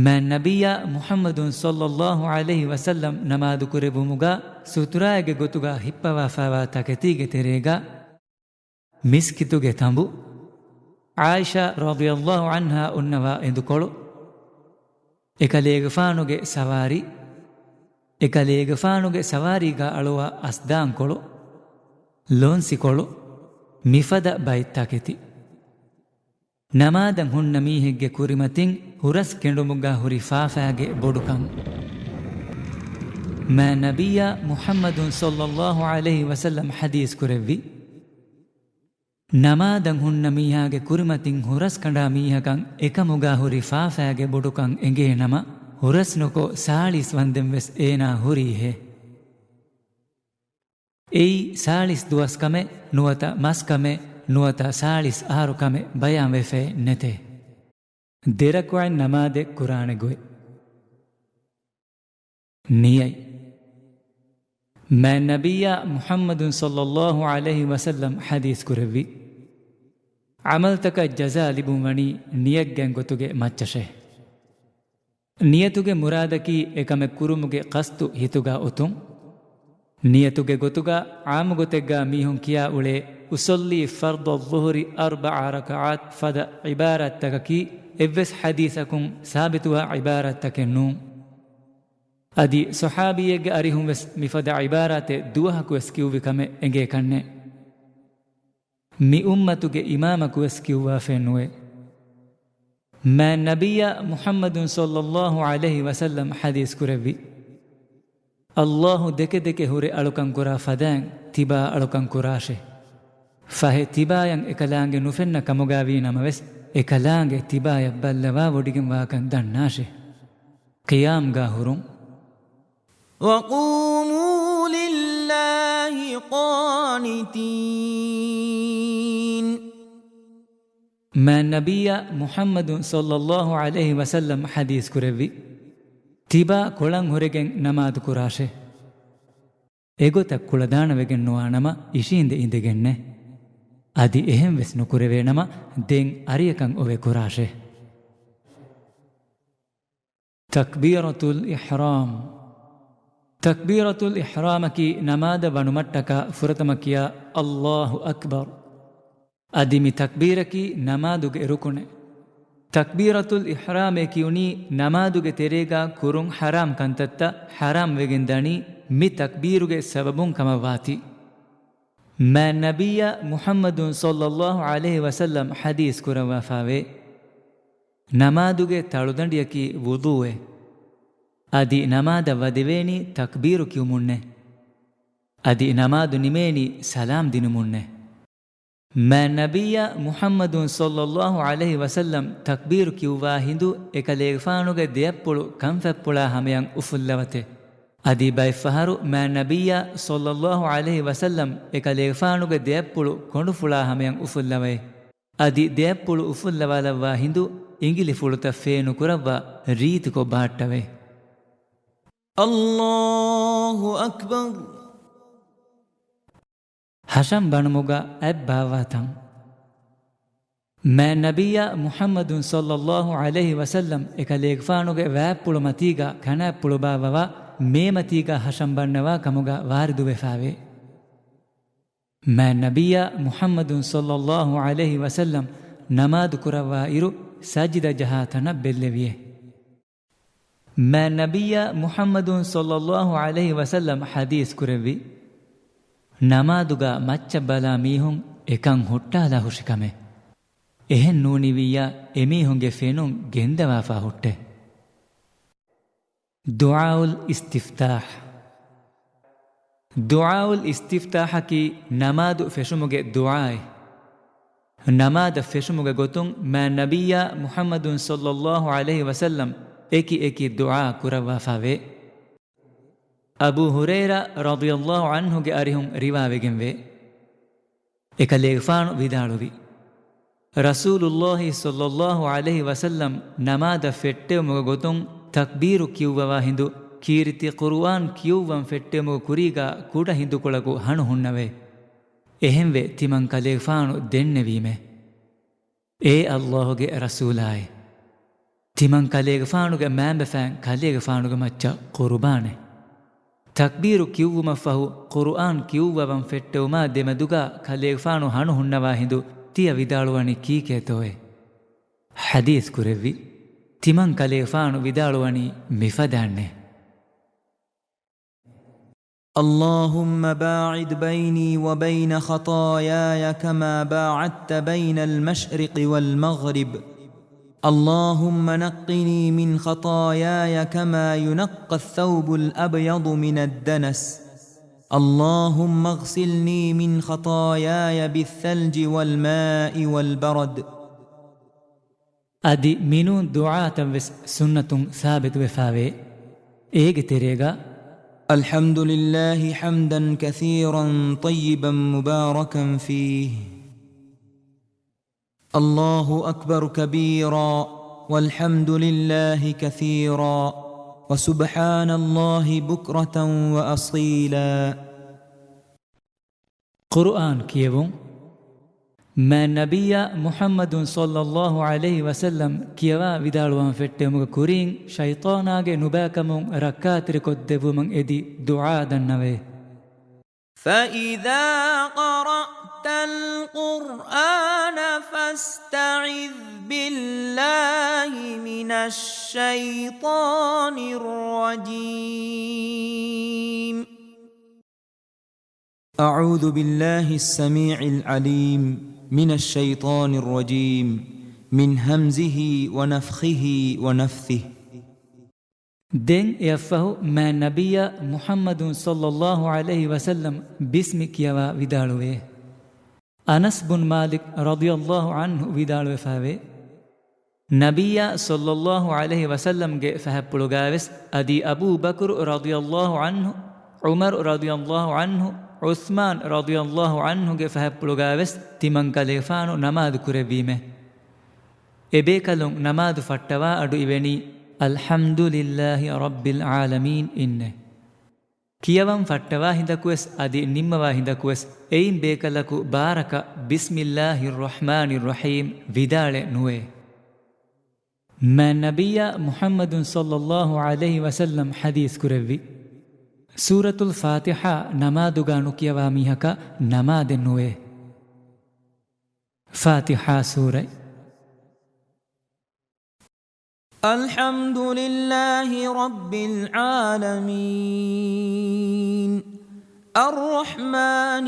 މާތް ނަބިއްޔާ މުޙައްމަދު ޞައްލައްލާހު ޢަލައިހި ވަސައްލަމް ނަމާދުކުރެއްވުމުގާ ސުތުރާއެއްގެ ގޮތުގާ ހިއްޕަވާފައިވާ ތަކެތީގެ ތެރޭގާ، މިސްކިތުގެ ތަނބު، ޢާއިޝާ ރަޟިޔައްލާހު ޢަންހާ އޮންނަވާ އެނދުކޮޅު، އެކަލޭގެފާނުގެ ސަވާރީ، އެކަލޭގެފާނުގެ ސަވާރީގާ އަޅުވާ އަސްދާންކޮޅު، ލޯންސިކޮޅު، މިފަދަ ބައެއް ތަކެތި. ނަމާދަށް ހުންނަ މީހެއްގެ ކުރިމަތިން ހުރަސް ކެނޑުމުގާ ހުރި ފާފައިގެ ބޮޑުކަން. މާތް ނަބިއްޔާ މުޙައްމަދު ޞައްލައްލާހު ޢަލައިހި ވަސައްލަމް ޙަދީޘް ކުރެއްވި، ނަމާދަށް ހުންނަ މީހާގެ ކުރިމަތިން ހުރަސް ކަނޑާ މީހަކަށް އެކަމުގާ ހުރި ފާފައިގެ ބޮޑުކަން އެނގޭ ނަމަ، ހުރަސްނުކޮށް ސާޅީސް ވަންދެން ވެސް އޭނާ ހުރީހޭ. އެއީ ސާޅީސް ދުވަސް ކަމެއް ނުވަތަ މަސް ކަމެއް ނުވަތަ ސާޅީސް އަހަރު ކަމެއް ބަޔާން ވެފައެއް ނެތޭ. ދެރަކުޢަތް ނަމާދެއް ކުރާނެ ގޮތް. ނިޔަތް. މާތް ނަބިއްޔާ މުޙައްމަދު ޞައްލައްލާހު ޢަލައިހި ވަސައްލަމް ޙަދީޘް ކުރެއްވި، ޢަމަލުތަކަށް ޖަޒާ ލިބުން ވަނީ ނިޔަތްގެ ގޮތުގެ މައްޗަށޭ. ނިޔަތުގެ މުރާދަކީ އެކަމެއް ކުރުމުގެ ޤަޞްދު ހިތުގާ އޮތުން. ނިޔަތުގެ ގޮތުގާ ޢާއްމު ގޮތެއްގާ މީހުން ކިޔާ އުޅޭ، އުޞައްލީ ފަރްޟަ އައްޟުހުރި އަރްބަޢަ ރަކަޢާތް ފަދަ ޢިބާރާތްތަކަކީ އެއްވެސް ޙަދީޘަކުން ސާބިތުވާ ޢިބާރާތްތަކެއް ނޫން. އަދި ޞަޙާބީއެއްގެ އަރިހުން ވެސް މިފަދަ ޢިބާރާތެއް ދުވަހަކު ވެސް ކިޔުއްވި ކަމެއް އެނގޭކަށްނެތް. މި އުއްމަތުގެ އިމާމަކު ވެސް ކިޔުއްވާފައެއް ނުވޭ. މާތް ނަބިއްޔާ މުޙައްމަދު ޞައްލައްލާހު ޢަލައިހި ވަސައްލަމް ޙަދީޘް ކުރެއްވި، ﷲ ދެކެ ދެކެ ހުރެ އަޅުކަން ކުރާ ފަދައިން ތިބާ އަޅުކަން ކުރާށޭ. ފަހެ ތިބާޔަށް އެކަލާނގެ ނުފެންނަ ކަމުގާ ވީ ނަމަވެސް، އެކަލާނގެ ތިބާޔަށް ބައްލަވާވޮޑިގެން ވާކަން ދަންނާށޭ. ޤިޔާމްގާ ހުރުން. وَقُومُوا لِلَّهِ قَانِتِينَ. މާތް ނަބިއްޔާ މުޙައްމަދު ޞައްލައްލާހު ޢަލައިހި ވަސައްލަމް ޙަދީޘް ކުރެއްވި، ތިބާ ކޮޅަށް ހުރެގެން ނަމާދު ކުރާށޭ. އެގޮތަށް ކުޅަދާނަވެގެން ނުވާނަމަ އިށީނދެ އިނދެގެންނޭ. އަދި އެހެން ވެސް ނުކުރެވޭނަމަ ދެން އަރިއަކަށް އޮވެ ކުރާށޭ. ތަކްބީރަތުލް އިޙްރާމް. ތަކްބީރަތުލް އިޙްރާމަކީ ނަމާދަށް ވަނުމަށްޓަކާ ފުރަތަމަ ކިޔާ ﷲ އަކްބަރު. އަދި މި ތަކްބީރަކީ ނަމާދުގެ ރުކުނެއް. ތަކްބީރަތުލް އިޙްރާމޭ ކިޔުނީ ނަމާދުގެ ތެރޭގާ ކުރުން ޙަރާމް ކަންތައްތައް ޙަރާމް ވެގެން ދަނީ މި ތަކްބީރުގެ ސަބަބުން ކަމަށް ވާތީ. މާތް ނަބިއްޔާ މުޙައްމަދު ޞައްލައްލާހު ޢަލައިހި ވަސައްލަމް ޙަދީޘް ކުރައްވާފައިވޭ، ނަމާދުގެ ތަޅުދަނޑިއަކީ ވުޟޫއޭ. އަދި ނަމާދަށް ވަދެވޭނީ ތަކްބީރު ކިޔުމުންނޭ. އަދި ނަމާދު ނިމޭނީ ސަލާމް ދިނުމުންނޭ. މާތް ނަބިއްޔާ މުޙައްމަދު ޞައްލައްލާހު ޢަލައިހި ވަސައްލަމް ތަކްބީރު ކިޔުއްވާ ހިނދު އެކަލޭގެފާނުގެ ދެއަތްޕުޅު ކަންފަތްޕުޅާ ހަމަޔަށް އުފުއްލަވަތެ. އަދި ބައެއްފަހަރު މާތް ނަބިއްޔާ ޞައްލައްލާހު ޢަލައިހި ވަސައްލަމް އެކަލޭގެފާނުގެ ދެއަތްޕުޅު ކޮނޑުފުޅާ ހަމަޔަށް އުފުއްލަވައި. އަދި ދެއަތްޕުޅު އުފުއްލަވާލައްވާ ހިނދު އިނގިލިފުޅުތައް ފޭނުކުރައްވާ ރީތިކޮށް ބަހައްޓަވައި. الله أكبر. ހަށަން ބަނުމުގަ އަތް ބާއްވާ ތަން. މާތް ނަބިއްޔާ މުޙައްމަދު ޞައްލައްލާހު ޢަލައިހި ވަސައްލަމް އެކަލޭގެފާނުގެ ވާތްޕުޅު މަތީގަ ކަނާތްޕުޅު ބާއްވަވާ މޭމަތީގަ ހަށަން ބަންނަވާ ކަމުގަ ވާރިދުވެފާވޭ. މާތް ނަބިއްޔާ މުޙައްމަދު ޞައްލައްލާހު ޢަލައިހި ވަސައްލަމް ނަމާދު ކުރައްވާ އިރު ސަޖިދަ ޖަހާ ތަނަށް ބެއްލެވިއޭ. މާތް ނަބިއްޔާ މުޙައްމަދު ޞައްލައްލާހު ޢަލައިހި ވަސައްލަމް ޙަދީޘް ކުރެއްވި، ނަމާދުގަ މައްޗަށް ބަލާ މީހުން އެކަން ހުއްޓާލާ ހުށިކަމެއް. އެހެން ނޫނިވިއްޔާ އެމީހުންގެ ފެނުން ގެންދަވާފާ ހުއްޓޭ. ދުޢާއުލް އިސްތިފްތާޙް. ދުޢާއުލް އިސްތިފްތާޙަކީ ނަމާދު ފެށުމުގެ ދުޢާއެއް. ނަމާދަށް ފެށުމުގެ ގޮތުން މާތް ނަބިއްޔާ މުޙައްމަދު ޞައްލައްލާހު ޢަލައިހި ވަސައްލަމް އެކި އެކި ދުޢާ ކުރައްވާފާވޭ. އަބޫ ހުރައިރާ ރަޟިޔައްލާހު ޢަންހުގެ އަރިހުން ރިވާވެގެންވޭ. އެކަލޭގެފާނު ވިދާޅުވި، ރަސޫލުއްލާހި ޞައްލައްލާހު ޢަލައިހި ވަސައްލަމް ނަމާދަށް ފެއްޓެވުމުގެ ގޮތުން ތަކްބީރު ކިޔުއްވަވާ ހިނދު ކީރިތި ޤުރުއާން ކިޔުއްވަން ފެއްޓެވުމުގެ ކުރީގާ ކުޑަ ހިނދުކޮޅަކު ހަނު ހުންނަވޭ. އެހެންވެ ތިމަން ކަލޭގެފާނު ދެންނެވީމޭ. އޭ އައްލާހުގެ ރަސޫލާއޭ! ތިމަން ކަލޭގެފާނުގެ މައިންބަފައިން ކަލޭގެފާނުގެ މައްޗަށް ޤުރުބާނެއް. ތަކްބީރު ކިޔުއްވުމަށްފަހު ޤުރުއާން ކިޔުއްވަވަން ފެއްޓެވުމާ ދެމެދުގާ ކަލޭގެފާނު ހަނު ހުންނަވާ ހިނދު ތިޔަ ވިދާޅުވަނީ ކީކޭތޯއޭ؟ ޙަދީޘް ކުރެއްވި، ތިމަން ކަލޭގެފާނު ވިދާޅުވަނީ މިފަދައިންނޭ. اللهم باعد بيني وبين خطاياي كما باعدت بين المشرق والمغرب. اللهم نقني من خطاياي كما ينقى الثوب الأبيض من الدنس. اللهم اغسلني من خطاياي بالثلج والماء والبرد. އަދި މިނޫން ދުޢާތައްވެސް ސުންނަތުން ސާބިތުވެފާވޭ. އޭގެ ތެރޭގަ، الحمد لله حمدا كثيرا طيبا مباركا فيه. الله أكبر كبيرا، والحمد لله كثيرا، وسبحان الله بكرة وأصيلا. ޤުރުއާން ކިޔެވުން. މާތް ނަބިއްޔާ މުޙައްމަދު ޞައްލައްލާހު ޢަލައިހި ވަސައްލަމް ކިޔަވާ ވިދާޅުވަން ފެއްޓެވުމުގެ ކުރީން ޝައިޠާނާގެ ނުބައިކަމުން ރައްކާތެރިކޮށްދެއްވުމަށް އެދި ދުޢާ ދަންނަވޭ. فإذا قرأت القرآن فاستعذ بالله من الشيطان الرجيم. أعوذ بالله السميع العليم من الشيطان الرجيم، من همزه ونفخه ونفثه. ދެން އެއަށްފަހު މާތް ނަބިއްޔާ މުޙައްމަދު ޞައްލައްލާހު ޢަލައިހި ވަސައްލަމް ބިސްމި ކިޔަވާ ވިދާޅުވޭ. އަނަސް ބުން މާލިކް ރަޟިޔައްލާހު ޢަންހު ވިދާޅުވެފައެވެ. ނަބިއްޔާ ޞައްލައްލާހު ޢަލައިހި ވަސައްލަމްގެ ފަހަތްޕުޅުގާވެސް އަދި އަބޫ ބަކުރު ރަޟިޔައްލާހު ޢަންހު، ޢުމަރު ރަޟިޔައްލާހު ޢަންހު، ޢުޘްމާން ރަޟިޔައްލާހު ޢަންހުގެ ފަހަތްޕުޅުގާވެސް ތިމަން ކަލޭފާނު ނަމާދު ކުރެއްވީމެ. އެބޭކަލުން ނަމާދު ފައްޓަވާ އަޑު އިވެނީ، الحمد لله رب العالمين އިންނެ. ކިޔަވަން ފައްޓަވާ ހިނދަކުވެސް އަދި ނިންމަވާ ހިނދަކުވެސް އެއިން ބޭކަލަކު ބާރަކަށް بسم الله الرحمن الرحيم ވިދާޅެއް ނުވޭ. މާތް ނަބިއްޔާ މުޙައްމަދު ޞައްލައްލާހު ޢަލައިހި ވަސައްލަމް ޙަދީޘް ކުރެއްވި، ސޫރަތުލް ފާތިޙާ ނަމާދުގާ ނުކިޔަވާ މީހަކަށް ނަމާދެއް ނުވޭ. ފާތިޙާ ސޫރަތް. الحمد لله رب العالمين. الرحمن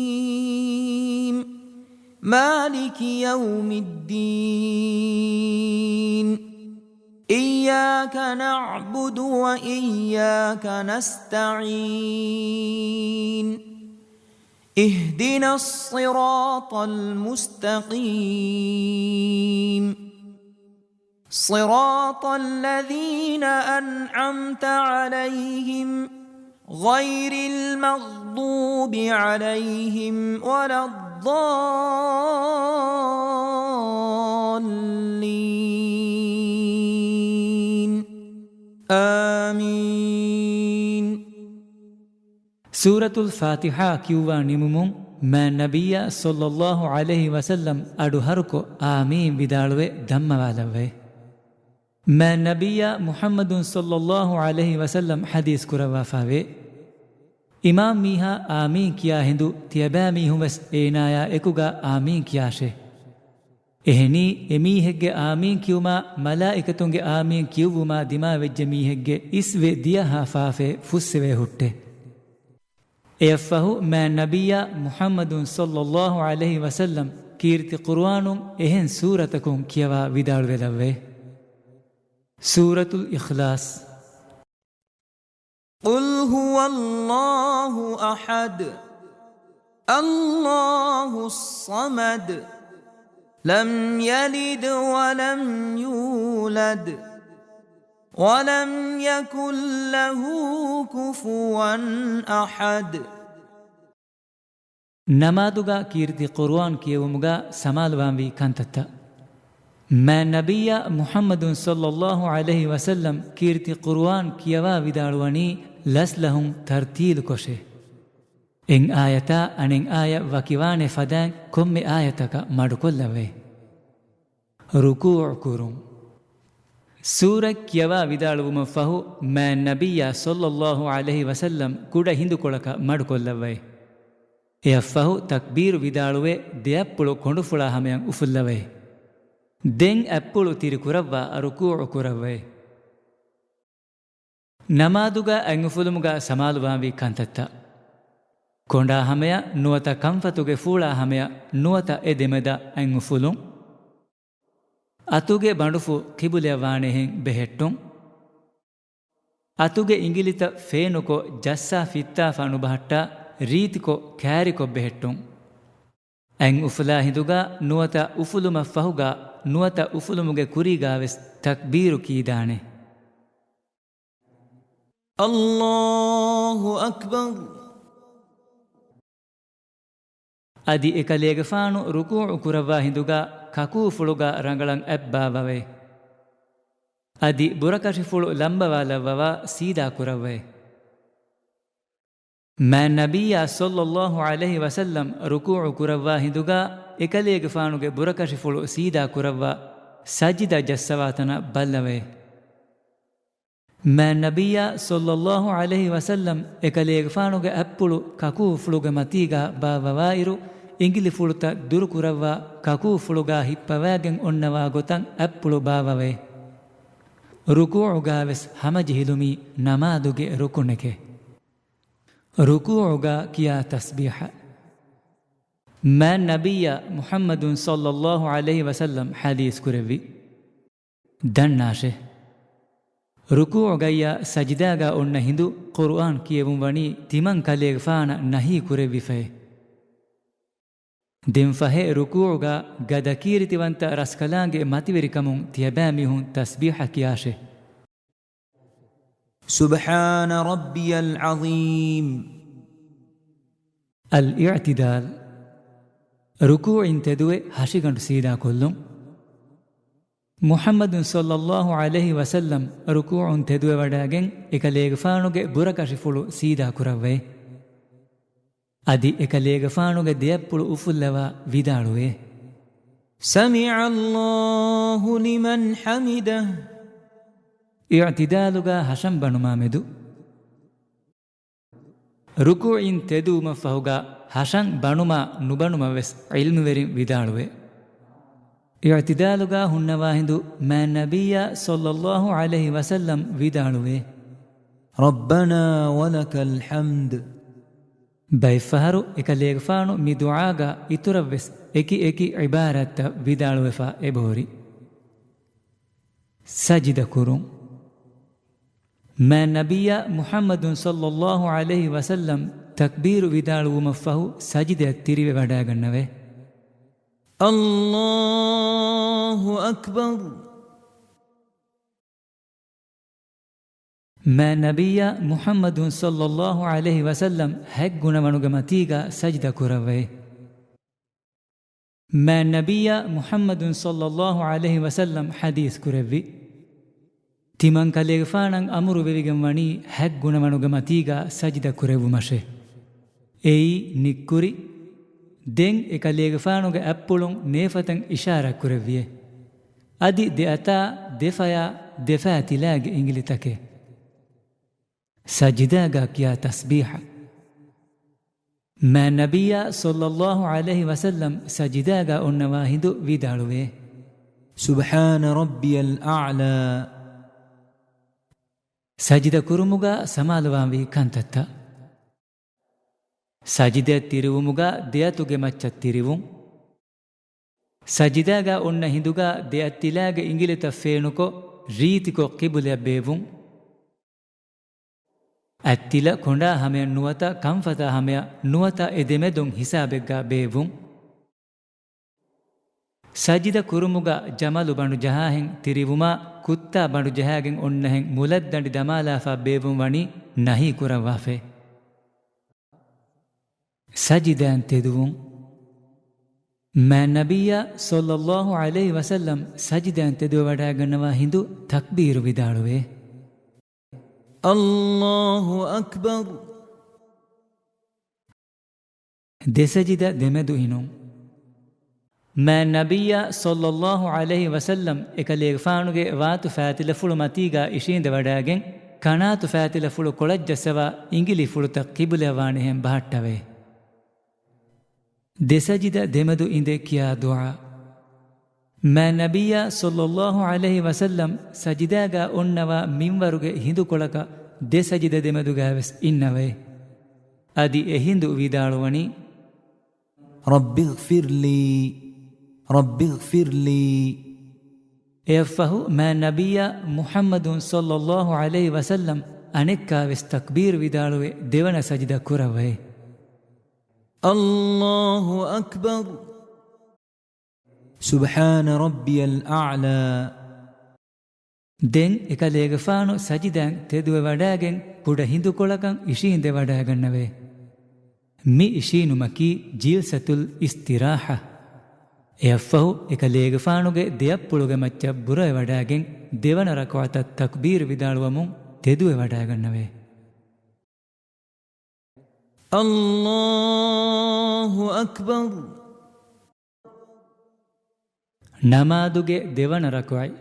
الرحيم. مالك يوم الدين. إياك نعبد وإياك نستعين. اهدنا الصراط المستقيم. صراط الذين أنعمت عليهم غير المغضوب عليهم ولا الضالين. آمين. ސޫރަތުލް ފާތިޙާ ކިޔުއްވާ ނިމުމުން މާތް ނަބިއްޔާ ޞައްލައްލާހު ޢަލައިހި ވަސައްލަމް އަޑު ހަރުކޮށް އާމީން ވިދާޅުވެ ދަންމަވާލައްވައި. މާތް ނަބިއްޔާ މުޙައްމަދު ޞައްލައްލާހު ޢަލައިހި ވަސައްލަމް ޙަދީޘް ކުރައްވާފާވޭ. އިމާމް މީހާ އާމީން ކިޔާ ހިނދު ތިޔަބައިމީހުން ވެސް އޭނާޔާ އެކުގަ އާމީން ކިޔާށޭ. އެހެނީ، އެމީހެއްގެ އާމީން ކިޔުމާ މަލާއިކަތުންގެ އާމީން ކިޔުއްވުމާ ދިމާވެއްޖެ މީހެއްގެ އިސްވެ ދިޔަހާ ފާފައެއް ފުއްސެވޭ ހުއްޓޭ. އެއަށްފަހު މާތް ނަބިއްޔާ މުޙައްމަދު ޞައްލައްލާހު ޢަލައިހި ވަސައްލަމް ކީރިތި ޤުރުއާނުން އެހެން ސޫރަތަކުން ކިޔަވާ ވިދާޅުވެލައްވައި. ސޫރަތުލް އިޚްލާޞް. قل هو الله أحد، الله الصمد، لم يلد ولم يولد، ولم يكن له كفوا أحد. ނަމާދުގަ ކީރިތި ޤުރުއާން ކިޔެވުމުގަ ސަމާލުވާންވީ ކަންތައްތައް. މާތް ނަބިއްޔާ މުޙައްމަދު ޞައްލައްލާހު ޢަލައިހި ވަސައްލަމް ކީރިތި ޤުރުއާން ކިޔަވާ ވިދާޅުވަނީ ލަސްލަހުން ތަރްތީލުކޮށޭ. އެއް އާޔަތާ އަނެއް އާޔަތް ވަކިވާނެ ފަދައިން ކޮންމެ އާޔަތަކަށް މަޑުކޮށްލައްވައި. ރުކޫޢު ކުރުން. ސޫރަތް ކިޔަވާ ވިދާޅުވުމަށްފަހު، މާތް ނަބިއްޔާ ޞައްލައްލާހު ޢަލައިހި ވަސައްލަމް ކުޑަ ހިނދުކޮޅަކަށް މަޑުކޮށްލައްވައި. އެއަށްފަހު ތަކްބީރު ވިދާޅުވެ، ދެއަތްޕުޅު ކޮނޑުފުޅާ ހަމަޔަށް އުފުއްލަވައި. ދެން އަތްޕުޅު ތިރިކުރައްވާ ރުކޫޢު ކުރައްވައި. ނަމާދުގަ އަތްއުފުލުމުގަ ސަމާލުވާންވީ ކަންތައްތައް. ކޮނޑާ ހަމަޔަށް ނުވަތަ ކަންފަތުގެ ފޫޅާ ހަމަޔަށް ނުވަތަ އެ ދެމެދަށް އަތްއުފުލުން. އަތުގެ ބަނޑުފުށް ޤިބުލަޔަށް ވާނެހެން ބެހެއްޓުން. އަތުގެ އިނގިލިތައް ފޭނުކޮށް ޖައްސާ ފިއްތާފަ ނުބަހައްޓާ ރީތިކޮށް ކާރިކޮށް ބެހެއްޓުން. އަތް އުފުލާ ހިނދުގަ ނުވަތަ އުފުލުމަށްފަހުގަ ނުވަތަ އުފުލުމުގެ ކުރީގަ ވެސް ތަކްބީރު ކީދާނެ. الله أكبر. އަދި އެކަލޭގެފާނު ރުކޫޢު ކުރައްވާ ހިނދުގަ ކަކޫފުޅުގަ ރަނގަޅަށް އަތް ބާއްވަވައި. އަދި ބުރަކަށިފުޅު ލަނބަވާލައްވަވާ ސީދާ ކުރައްވައި. މާތް ނަބިއްޔާ ޞައްލައްލާހު ޢަލައިހި ވަސައްލަމް ރުކޫޢު ކުރައްވާ ހިނދުގަ އެކަލޭގެފާނުގެ ބުރަކަށިފުޅު ސީދާ ކުރައްވާ ސަޖިދަ ޖައްސަވާތަނަށް ބައްލަވައި. މާތް ނަބިއްޔާ ޞައްލައްލާހު ޢަލައިހި ވަސައްލަމް އެކަލޭގެފާނުގެ އަތްޕުޅު ކަކޫފުޅުގެ މަތީގަ ބާއްވަވާއިރު، އިނގިލިފުޅުތައް ދުރުކުރައްވާ ކަކޫފުޅުގަ ހިއްޕަވާގެން އޮންނަވާ ގޮތަށް އަތްޕުޅު ބާއްވަވައި. ރުކޫޢުގަ ވެސް ހަމަޖެހިލުމީ ނަމާދުގެ ރުކުނެކޭ. ރުކޫޢުގަ ކިޔާ ތަސްބީޙަ. މާތް ނަބިއްޔާ މުޙައްމަދު ޞައްލައްލާހު ޢަލައިހި ވަސައްލަމް ޙަދީޘް ކުރެއްވި. ދަންނާށޭ. ރުކޫޢުގައްޔާ ސަޖިދާގަ އޮންނަ ހިނދު ޤުރުއާން ކިޔެވުން ވަނީ ތިމަން ކަލޭގެފާނަށް ނަހީ ކުރެއްވިފައޭ. ދެން ފަހެ ރުކޫޢުގަ ގަދަ ކީރިތިވަންތަ ރަސްކަލާނގެ މަތިވެރިކަމުން ތިޔަބައިމީހުން ތަސްބީޙަ ކިޔާށޭ. سبحان ربي العظيم. އަލްއިޢްތިދާލް. ރުކޫޢިން ތެދުވެ ހަށިގަނޑު ސީދާކޮށްލުން. މުޙައްމަދު ޞައްލައްލާހު ޢަލައިހި ވަސައްލަމް ރުކޫޢުން ތެދުވެވަޑައިގެން އެކަލޭގެފާނުގެ ބުރަކަށިފުޅު ސީދާ ކުރައްވައި. އަދި އެކަލޭގެފާނުގެ ދެއަތްޕުޅު އުފުއްލަވާ ވިދާޅުވޭ. سمع الله لمن حمده. އިޢްތިދާލުގަ ހަށަން ބަނުމާ މެދު. ރުކޫޢިން ތެދުވުމަށްފަހުގަ ހަށަން ބަނުމާ ނުބަނުމަށް ވެސް ޢިލްމުވެރިން ވިދާޅުވޭ. އިޢްތިދާލުގަ ހުންނަވާ ހިނދު މާތް ނަބިއްޔާ ޞައްލައްލާހު ޢަލައިހި ވަސައްލަމް ވިދާޅުވޭ. ربنا ولك الحمد. ބައެއްފަހަރު އެކަލޭގެފާނު މި ދުޢާގަ އިތުރަށްވެސް އެކި އެކި ޢިބާރާތްތައް ވިދާޅުވެފަ އެބަހުރި. ސަޖިދަ ކުރުން. މާތް ނަބިއްޔާ މުޙައްމަދު ޞައްލައްލާހު ޢަލައިހި ވަސައްލަމް ތަކްބީރު ވިދާޅުވުމަށްފަހު ސަޖިދައަށް ތިރިވެވަޑައިގަންނަވޭ. الله أكبر. މާތް ނަބިއްޔާ މުޙައްމަދު ޞައްލައްލާހު ޢަލައިހި ވަސައްލަމް ހަތް ގުނަވަނުގެ މަތީގަ ސަޖިދަ ކުރައްވައި. މާތް ނަބިއްޔާ މުޙައްމަދު ޞައްލައްލާހު ޢަލައިހި ވަސައްލަމް ޙަދީޘް ކުރެއްވި. ތިމަން ކަލޭގެފާނަށް އަމުރު ވެވިގެން ވަނީ ހަތް ގުނަވަނުގެ މަތީގަ ސަޖިދަ ކުރެއްވުމަށޭ. އެއީ ނިއްކުރި. ދެން އެކަލޭގެފާނުގެ އަތްޕުޅުން ނޭފަތަށް އިޝާރާތް ކުރެއްވިއޭ. އަދި ދެ އަތާ، ދެ ފަޔާ، ދެ ފަޔަށް ތިލާގެ އިނގިލިތަކެއް. ސަޖިދާގާ ކިޔާ ތަސްބީޙަ. މާތް ނަބިއްޔާ ޞައްލައްލާހު ޢަލައިހި ވަސައްލަމް ސަޖިދާގާ އޮންނަވާ ހިނދު ވިދާޅުވޭ: سبحان ربي الأعلى. ސަޖިދަ ކުރުމުގާ ސަމާލުވާންވީ ކަންތައްތައް. ސަޖިދައަށް ތިރިވުމުގާ ދެއަތުގެ މައްޗަށް ތިރިވުން. ސަޖިދާގާ އޮންނަ ހިނދުގާ ދެއަތްތިލާގެ އިނގިލިތައް ފޭނުކޮށް، ރީތިކޮށް ޤިބުލައަށް ބޭއްވުން. އަތްތިލަ ކޮނޑާ ހަމަޔަށް ނުވަތަ ކަންފަތާ ހަމަޔަށް ނުވަތަ އެ ދެމެދުން ހިސާބެއްގާ ބޭއްވުން. ސަޖިދަ ކުރުމުގަ ޖަމަލު ބަނޑު ޖަހާހެން ތިރިވުމާ، ކުއްތާ ބަނޑު ޖަހާގެން އޮންނަހެން މުލައްދަނޑި ދަމާލާފަ ބޭއްވުން ވަނީ ނަހީ ކުރައްވާފައި. ސަޖިދައިން ތެދުވުން. މާތް ނަބިއްޔާ ޞައްލައްލާހު ޢަލައިހި ވަސައްލަމް ސަޖިދައިން ތެދުވެވަޑައިގަންނަވާ ހިނދު ތަކްބީރު ވިދާޅުވޭ: الله أكبر. ދެ ސަޖިދަ ދެމެދު އިނުން. މާތް ނަބިއްޔާ ޞައްލައްލާހު ޢަލައިހި ވަސައްލަމް އެކަލޭގެފާނުގެ ވާތު ފައިތިލަފުޅު މަތީގާ އިށީނދެވަޑައިގެން، ކަނާތު ފައިތިލަފުޅު ކޮޅަށް ޖައްސަވާ އިނގިލިފުޅުތައް ޤިބުލައަށް ވާނެހެން ބަހައްޓަވައި. ދެ ސަޖިދަ ދެމެދު އިނދެ ކިޔާ ދުޢާ. މާތް ނަބިއްޔާ ޞައްލައްލާހު ޢަލައިހި ވަސައްލަމް ސަޖިދާގާ އޮންނަވާ މިންވަރުގެ ހިނދުކޮޅަކަށް ދެ ސަޖިދަ ދެމެދުގާވެސް އިންނަވައި. އަދި އެ ހިނދު ވިދާޅުވަނީ: رب اغفر لي، رب اغفر لي. އެއަށްފަހު މާތް ނަބިއްޔާ މުޙައްމަދު ޞައްލައްލާހު ޢަލައިހި ވަސައްލަމް އަނެއްކާވެސް ތަކްބީރު ވިދާޅުވެ ދެވަނަ ސަޖިދަ ކުރައްވައި. الله أكبر. سبحان ربي الأعلى. ދެން އެކަލޭގެފާނު ސަޖިދައިން ތެދުވެވަޑައިގެން ކުޑަ ހިނދުކޮޅަކަށް އިށީނދެވަޑައިގަންނަވައި. މި އިށީނުމަކީ ޖިލްސަތުލް އިސްތިރާޙަ. އެއަށްފަހު އެކަލޭގެފާނުގެ ދެއަތްޕުޅުގެ މައްޗަށް ބުރަވެވަޑައިގެން ދެވަނަ ރަކުޢަތަށް ތަކްބީރު ވިދާޅުވަމުން ތެދުވެވަޑައިގަންނަވައި. الله أكبر. ނަމާދުގެ ދެވަނަ ރަކުޢަތް.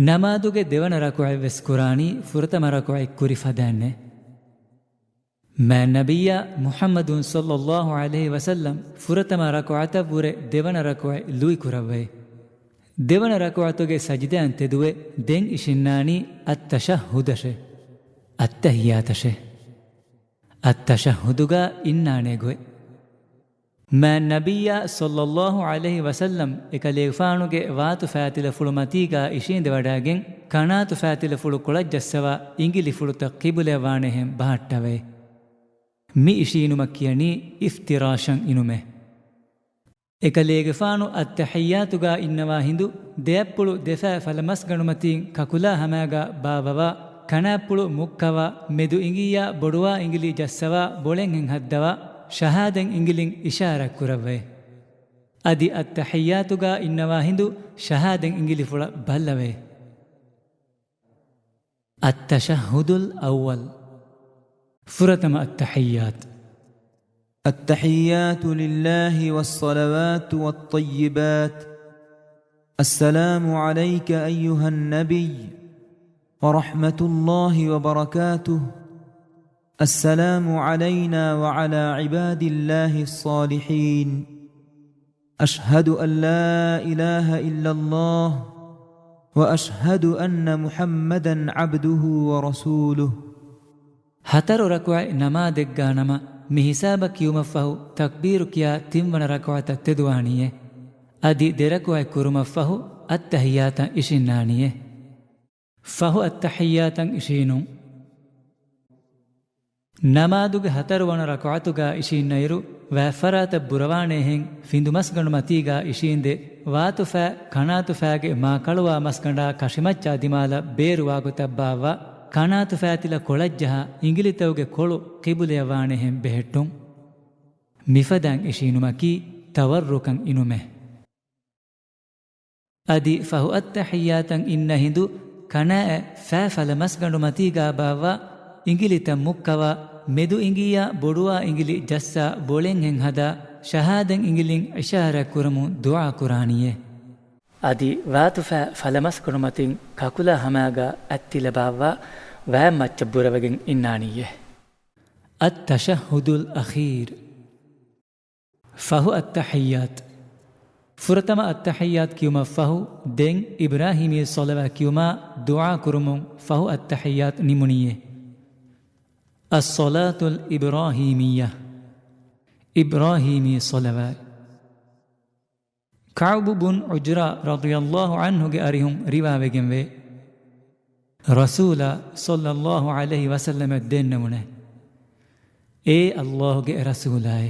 ނަމާދުގެ ދެވަނަ ރަކުޢަތް ވެސް ކުރާނީ ފުރަތަމަ ރަކުޢަތް ކުރި ފަދައިންނޭ. މާތް ނަބިއްޔާ މުޙައްމަދު ޞައްލައްލާހު ޢަލައިހި ވަސައްލަމް ފުރަތަމަ ރަކުޢަތަށްވުރެ ދެވަނަ ރަކުޢަތް ލުއި ކުރައްވައި. ދެވަނަ ރަކުޢަތުގެ ސަޖިދައިން ތެދުވެ ދެން އިށިންނާނީ އައްތަޝައްހުދަށޭ. އައްތަޙިއްޔާތަށޭ. އައްތަޝައްހުދުގާ އިންނާނޭ ގޮތް. މާތް ނަބިއްޔާ ޞައްލައްލާހު ޢަލައިހި ވަސައްލަމް އެކަލޭގެފާނުގެ ވާތު ފައިތިލަފުޅު މަތީގާ އިށީނދެވަޑައިގެން ކަނާތު ފައިތިލަފުޅު ކޮޅަށް ޖައްސަވާ އިނގިލިފުޅުތައް ޤިބުލައަށް ވާނެހެން ބަހައްޓަވައި. މި އިށީނުމަށް ކިޔަނީ އިފްތިރާޝަށް އިނުމޭ. އެކަލޭގެފާނު އައްތަޙިއްޔާތުގާ އިންނަވާ ހިނދު ދެއަތްޕުޅު ދެފައި ފަލަމަސްގަނޑުމަތީން ކަކުލާ ހަމައިގާ ބާއްވަވާ، ކަނާތްޕުޅު މުއްކަވާ، މެދު އިނގިއްޔާ ބޮޑުވާ އިނގިލި ޖައްސަވާ ބޮޅެންހެން ހައްދަވާ، ޝަހާދަތް އިނގިލިން އިޝާރާތް ކުރައްވައި. އަދި އައްތަޙިއްޔާތުގާ އިންނަވާ ހިނދު ޝަހާދަތް އިނގިލިފުޅަށް ބައްލަވައި. التشهد الأول. ފުރަތަމަ އައްތަޙިއްޔާތު. التحيات لله والصلوات والطيبات. السلام عليك أيها النبي ورحمة الله وبركاته. السلام علينا وعلى عباد الله الصالحين. أشهد أن لا إله إلا الله وأشهد أن محمدا عبده ورسوله. ހަތަރު ރަކުޢަތް ނަމާދެއްގާ ނަމަ، މި ހިސާބަށް ކިޔުމަށްފަހު ތަކްބީރު ކިޔާ ތިންވަނަ ރަކުޢަތަށް ތެދުވާނީއޭ. އަދި ދެ ރަކުޢަތް ކުރުމަށްފަހު އައްތަޙިއްޔާތަށް އިށިންނާނީއޭ. ފަހު އައްތަޙިއްޔާތަށް އިށީނުން. ނަމާދުގެ ހަތަރުވަނަ ރަކުޢަތުގާ އިށީންނައިރު، ވައިފަރާތަށް ބުރަވާނޭހެން ފިނދުމަސްގަނޑު މަތީގާ އިށީނދެ، ވާތުފައި، ކަނާތުފައިގެ މާކަޅުވާ މަސްގަނޑާ ކަށިމައްޗާ ދިމާލަށް ބޭރުވާގޮތަށް ބާއްވާ، ކަނާތުފައިތިލަ ކޮޅަށްޖަހާ، އިނގިލިތަކުގެ ކޮޅު ޤިބުލަޔަށް ވާނޭހެން ބެހެއްޓުން. މިފަދައިން އިށީނުމަކީ ތަވައްރުކަށް އިނުމޭ. އަދި ފަހު އައްތަޙިއްޔާތަށް އިންނަ ހިނދު ކަނާއެއް ފައި ފަލަމަސްގަނޑު މަތީގާ ބާއްވާ، އިނގިލިތައް މުއްކަވާ، މެދު އިނގިއްޔާ ބޮޑުވާ އިނގިލި ޖައްސާ ބޮޅެންހެން ހަދާ ޝަހާދަތް އިނގިލިން އިޝާރާތް ކުރަމުން ދުޢާ ކުރާނީއޭ. އަދި ވާތުފާ ފަލަމަސްކޮޅު މަތިން ކަކުލާ ހަމައިގާ އަތް ތިލަބާއްވާ ވައިން މައްޗަށް ބުރަވެގެން އިންނާނީއޭ. އައްތަޝައްހުދުލް އަޚީރު. ފަހު އައްތަޙިއްޔާތު. ފުރަތަމަ އައްތަޙިއްޔާތު ކިޔުމަށް ފަހު، ދެން އިބްރާހީމީ ޞަލަވާތް ކިޔުމާ ދުޢާ ކުރުމުން ފަހު އައްތަޙިއްޔާތު ނިމުނީއޭ. އައްޞަލާތުލް އިބްރާހީމިއްޔާ. އިބްރާހީމީ ޞަލަވާތް. ކަޢުބު ބުން ޢުޖްރާ ރަޟިޔަﷲ ޢަންހުގެ އަރިހުން ރިވާވެގެންވޭ، ރަސޫލާ ޞައްލަﷲ ޢަލައިހި ވަސައްލަމަށް ދެންނެވުނޭ، އޭ ﷲ ގެ ރަސޫލާއޭ!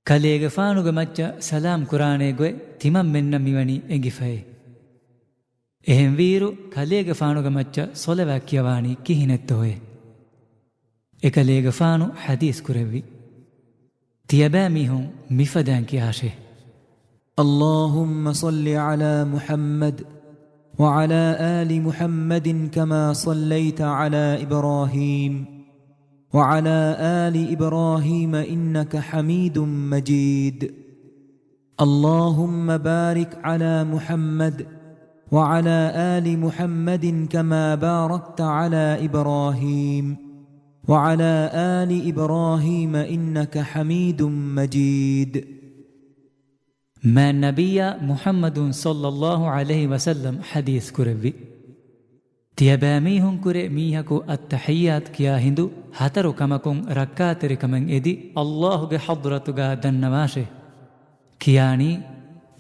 ކަލޭގެފާނުގެ މައްޗަށް ސަލާމް ކުރާނޭ ގޮތް ތިމަންމެންނަށް މިވަނީ އެނގިފައޭ. އެހެންވީއިރު، ކަލޭގެފާނުގެ މައްޗަށް ޞަލަވާތް ކިޔަވާނީ ކިހިނެއްތޯއޭ؟ އެކަލޭގެފާނު ޙަދީޘް ކުރެއްވި. ތިޔަބައިމީހުން މިފަދައިން ކިޔާށޭ. اللهم صل على محمد وعلى آل محمد كما صليت على إبراهيم وعلى آل إبراهيم إنك حميد مجيد. اللهم بارك على محمد وعلى آل محمد كما باركت على إبراهيم وعلى آل إبراهيم إنك حميد مجيد. މާތް ނަބިއްޔާ މުޙައްމަދު ޞައްލަﷲ ޢަލައިހި ވަސައްލަމް ޙަދީޘް ކުރެއްވި. ތިޔަބައިމީހުންކުރެ މީހަކު އައްތަޙިއްޔާތު ކިޔާ ހިނދު ހަތަރު ކަމަކުން ރައްކާތެރިކަމެއް އެދި ﷲ ގެ ޙަޟްރަތުގާ ދަންނަވާށޭ. ކިޔާނީ،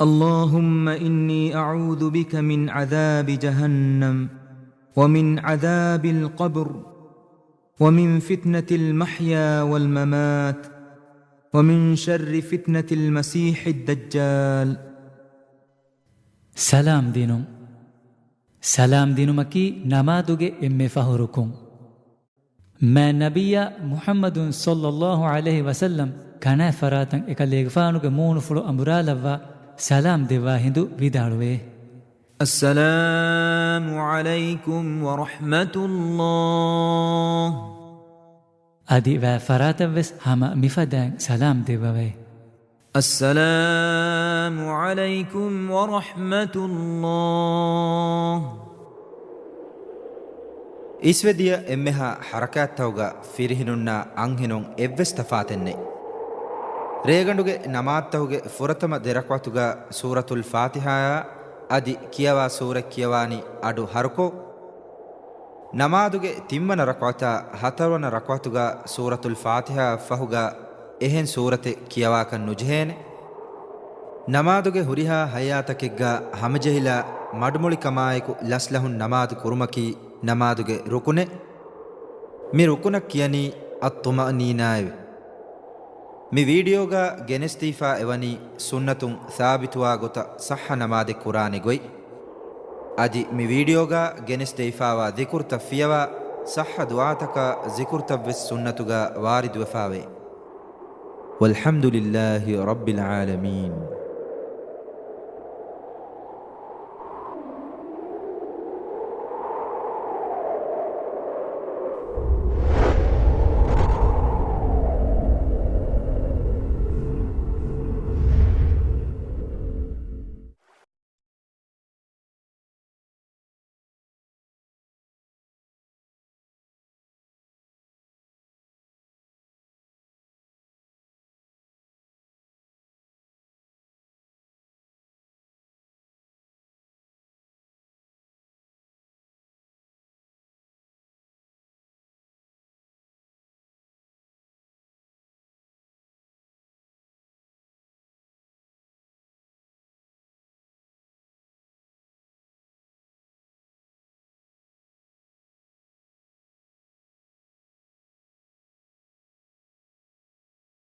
اللهم إني أعوذ بك من عذاب جهنم ومن عذاب القبر ومن فتنة المحيا والممات ومن شر فتنة المسيح الدجال. ސަލާމް ދިނުން. ސަލާމް ދިނުމަކީ ނަމާދުގެ އެންމެ ފަހު ރުކުން. މާތް ނަބިއްޔާ މުޙައްމަދު ޞައްލަﷲ ޢަލައިހި ވަސައްލަމް ކަނާތް ފަރާތަށް އެކަލޭގެފާނުގެ މޫނުފުޅު އަނބުރާލައްވާ ސަލާމް ދެއްވާ ހިނދު ވިދާޅުވޭ. السلام عليكم ورحمة الله. އަދި ވައި ފަރާތަށްވެސް ހަމަ މިފަދައިން ސަލާމް ދެއްވަވައި. السلام عليكم ورحمة الله. އިސްވެދިޔަ އެންމެހާ ޙަރަކާތްތަކުގަ ފިރިހެނުންނާ އަންހެނުން އެއްވެސް ތަފާތެއް ނެތް. ރޭގަނޑުގެ ނަމާދުތަކުގެ ފުރަތަމަ ދެ ރަކުޢަތުގަ ސޫރަތުލް ފާތިޙާއާ އަދި ކިޔަވާ ސޫރަތް ކިޔަވާނީ އަޑު ހަރުކޮށް، ނަމާދުގެ ތިންވަނަ ރަކުޢަތާ ހަތަރުވަނަ ރަކުޢަތުގަ ސޫރަތުލް ފާތިޙާއަށް ފަހުގަ އެހެން ސޫރަތެއް ކިޔަވާކަށް ނުޖެހޭނެ. ނަމާދުގެ ހުރިހާ ހައްޔާތަކެއްގަ ހަމަޖެހިލާ މަޑުމޮޅިކަމާއެކު ލަސްލަހުން ނަމާދު ކުރުމަކީ ނަމާދުގެ ރުކުނެއް. މި ރުކުނަށް ކިޔަނީ އައްޠުމައުނީނާއެވެ. މި ވީޑިއޯގަ ގެނެސްދީފާ އެވަނީ ސުންނަތުން ސާބިތުވާ ގޮތަށް ޞައްޙަ ނަމާދެއް ކުރާނެ ގޮތް. އަދި މި ވީޑިއޯގަ ގެނެސްދެވިފާވާ ޛިކުރުތައް ފިޔަވާ ޞައްޙަ ދުޢާތަކާ ޛިކުރުތައްވެސް ސުންނަތުގަ ވާރިދުވެފާވޭ. والحمد لله رب العالمين.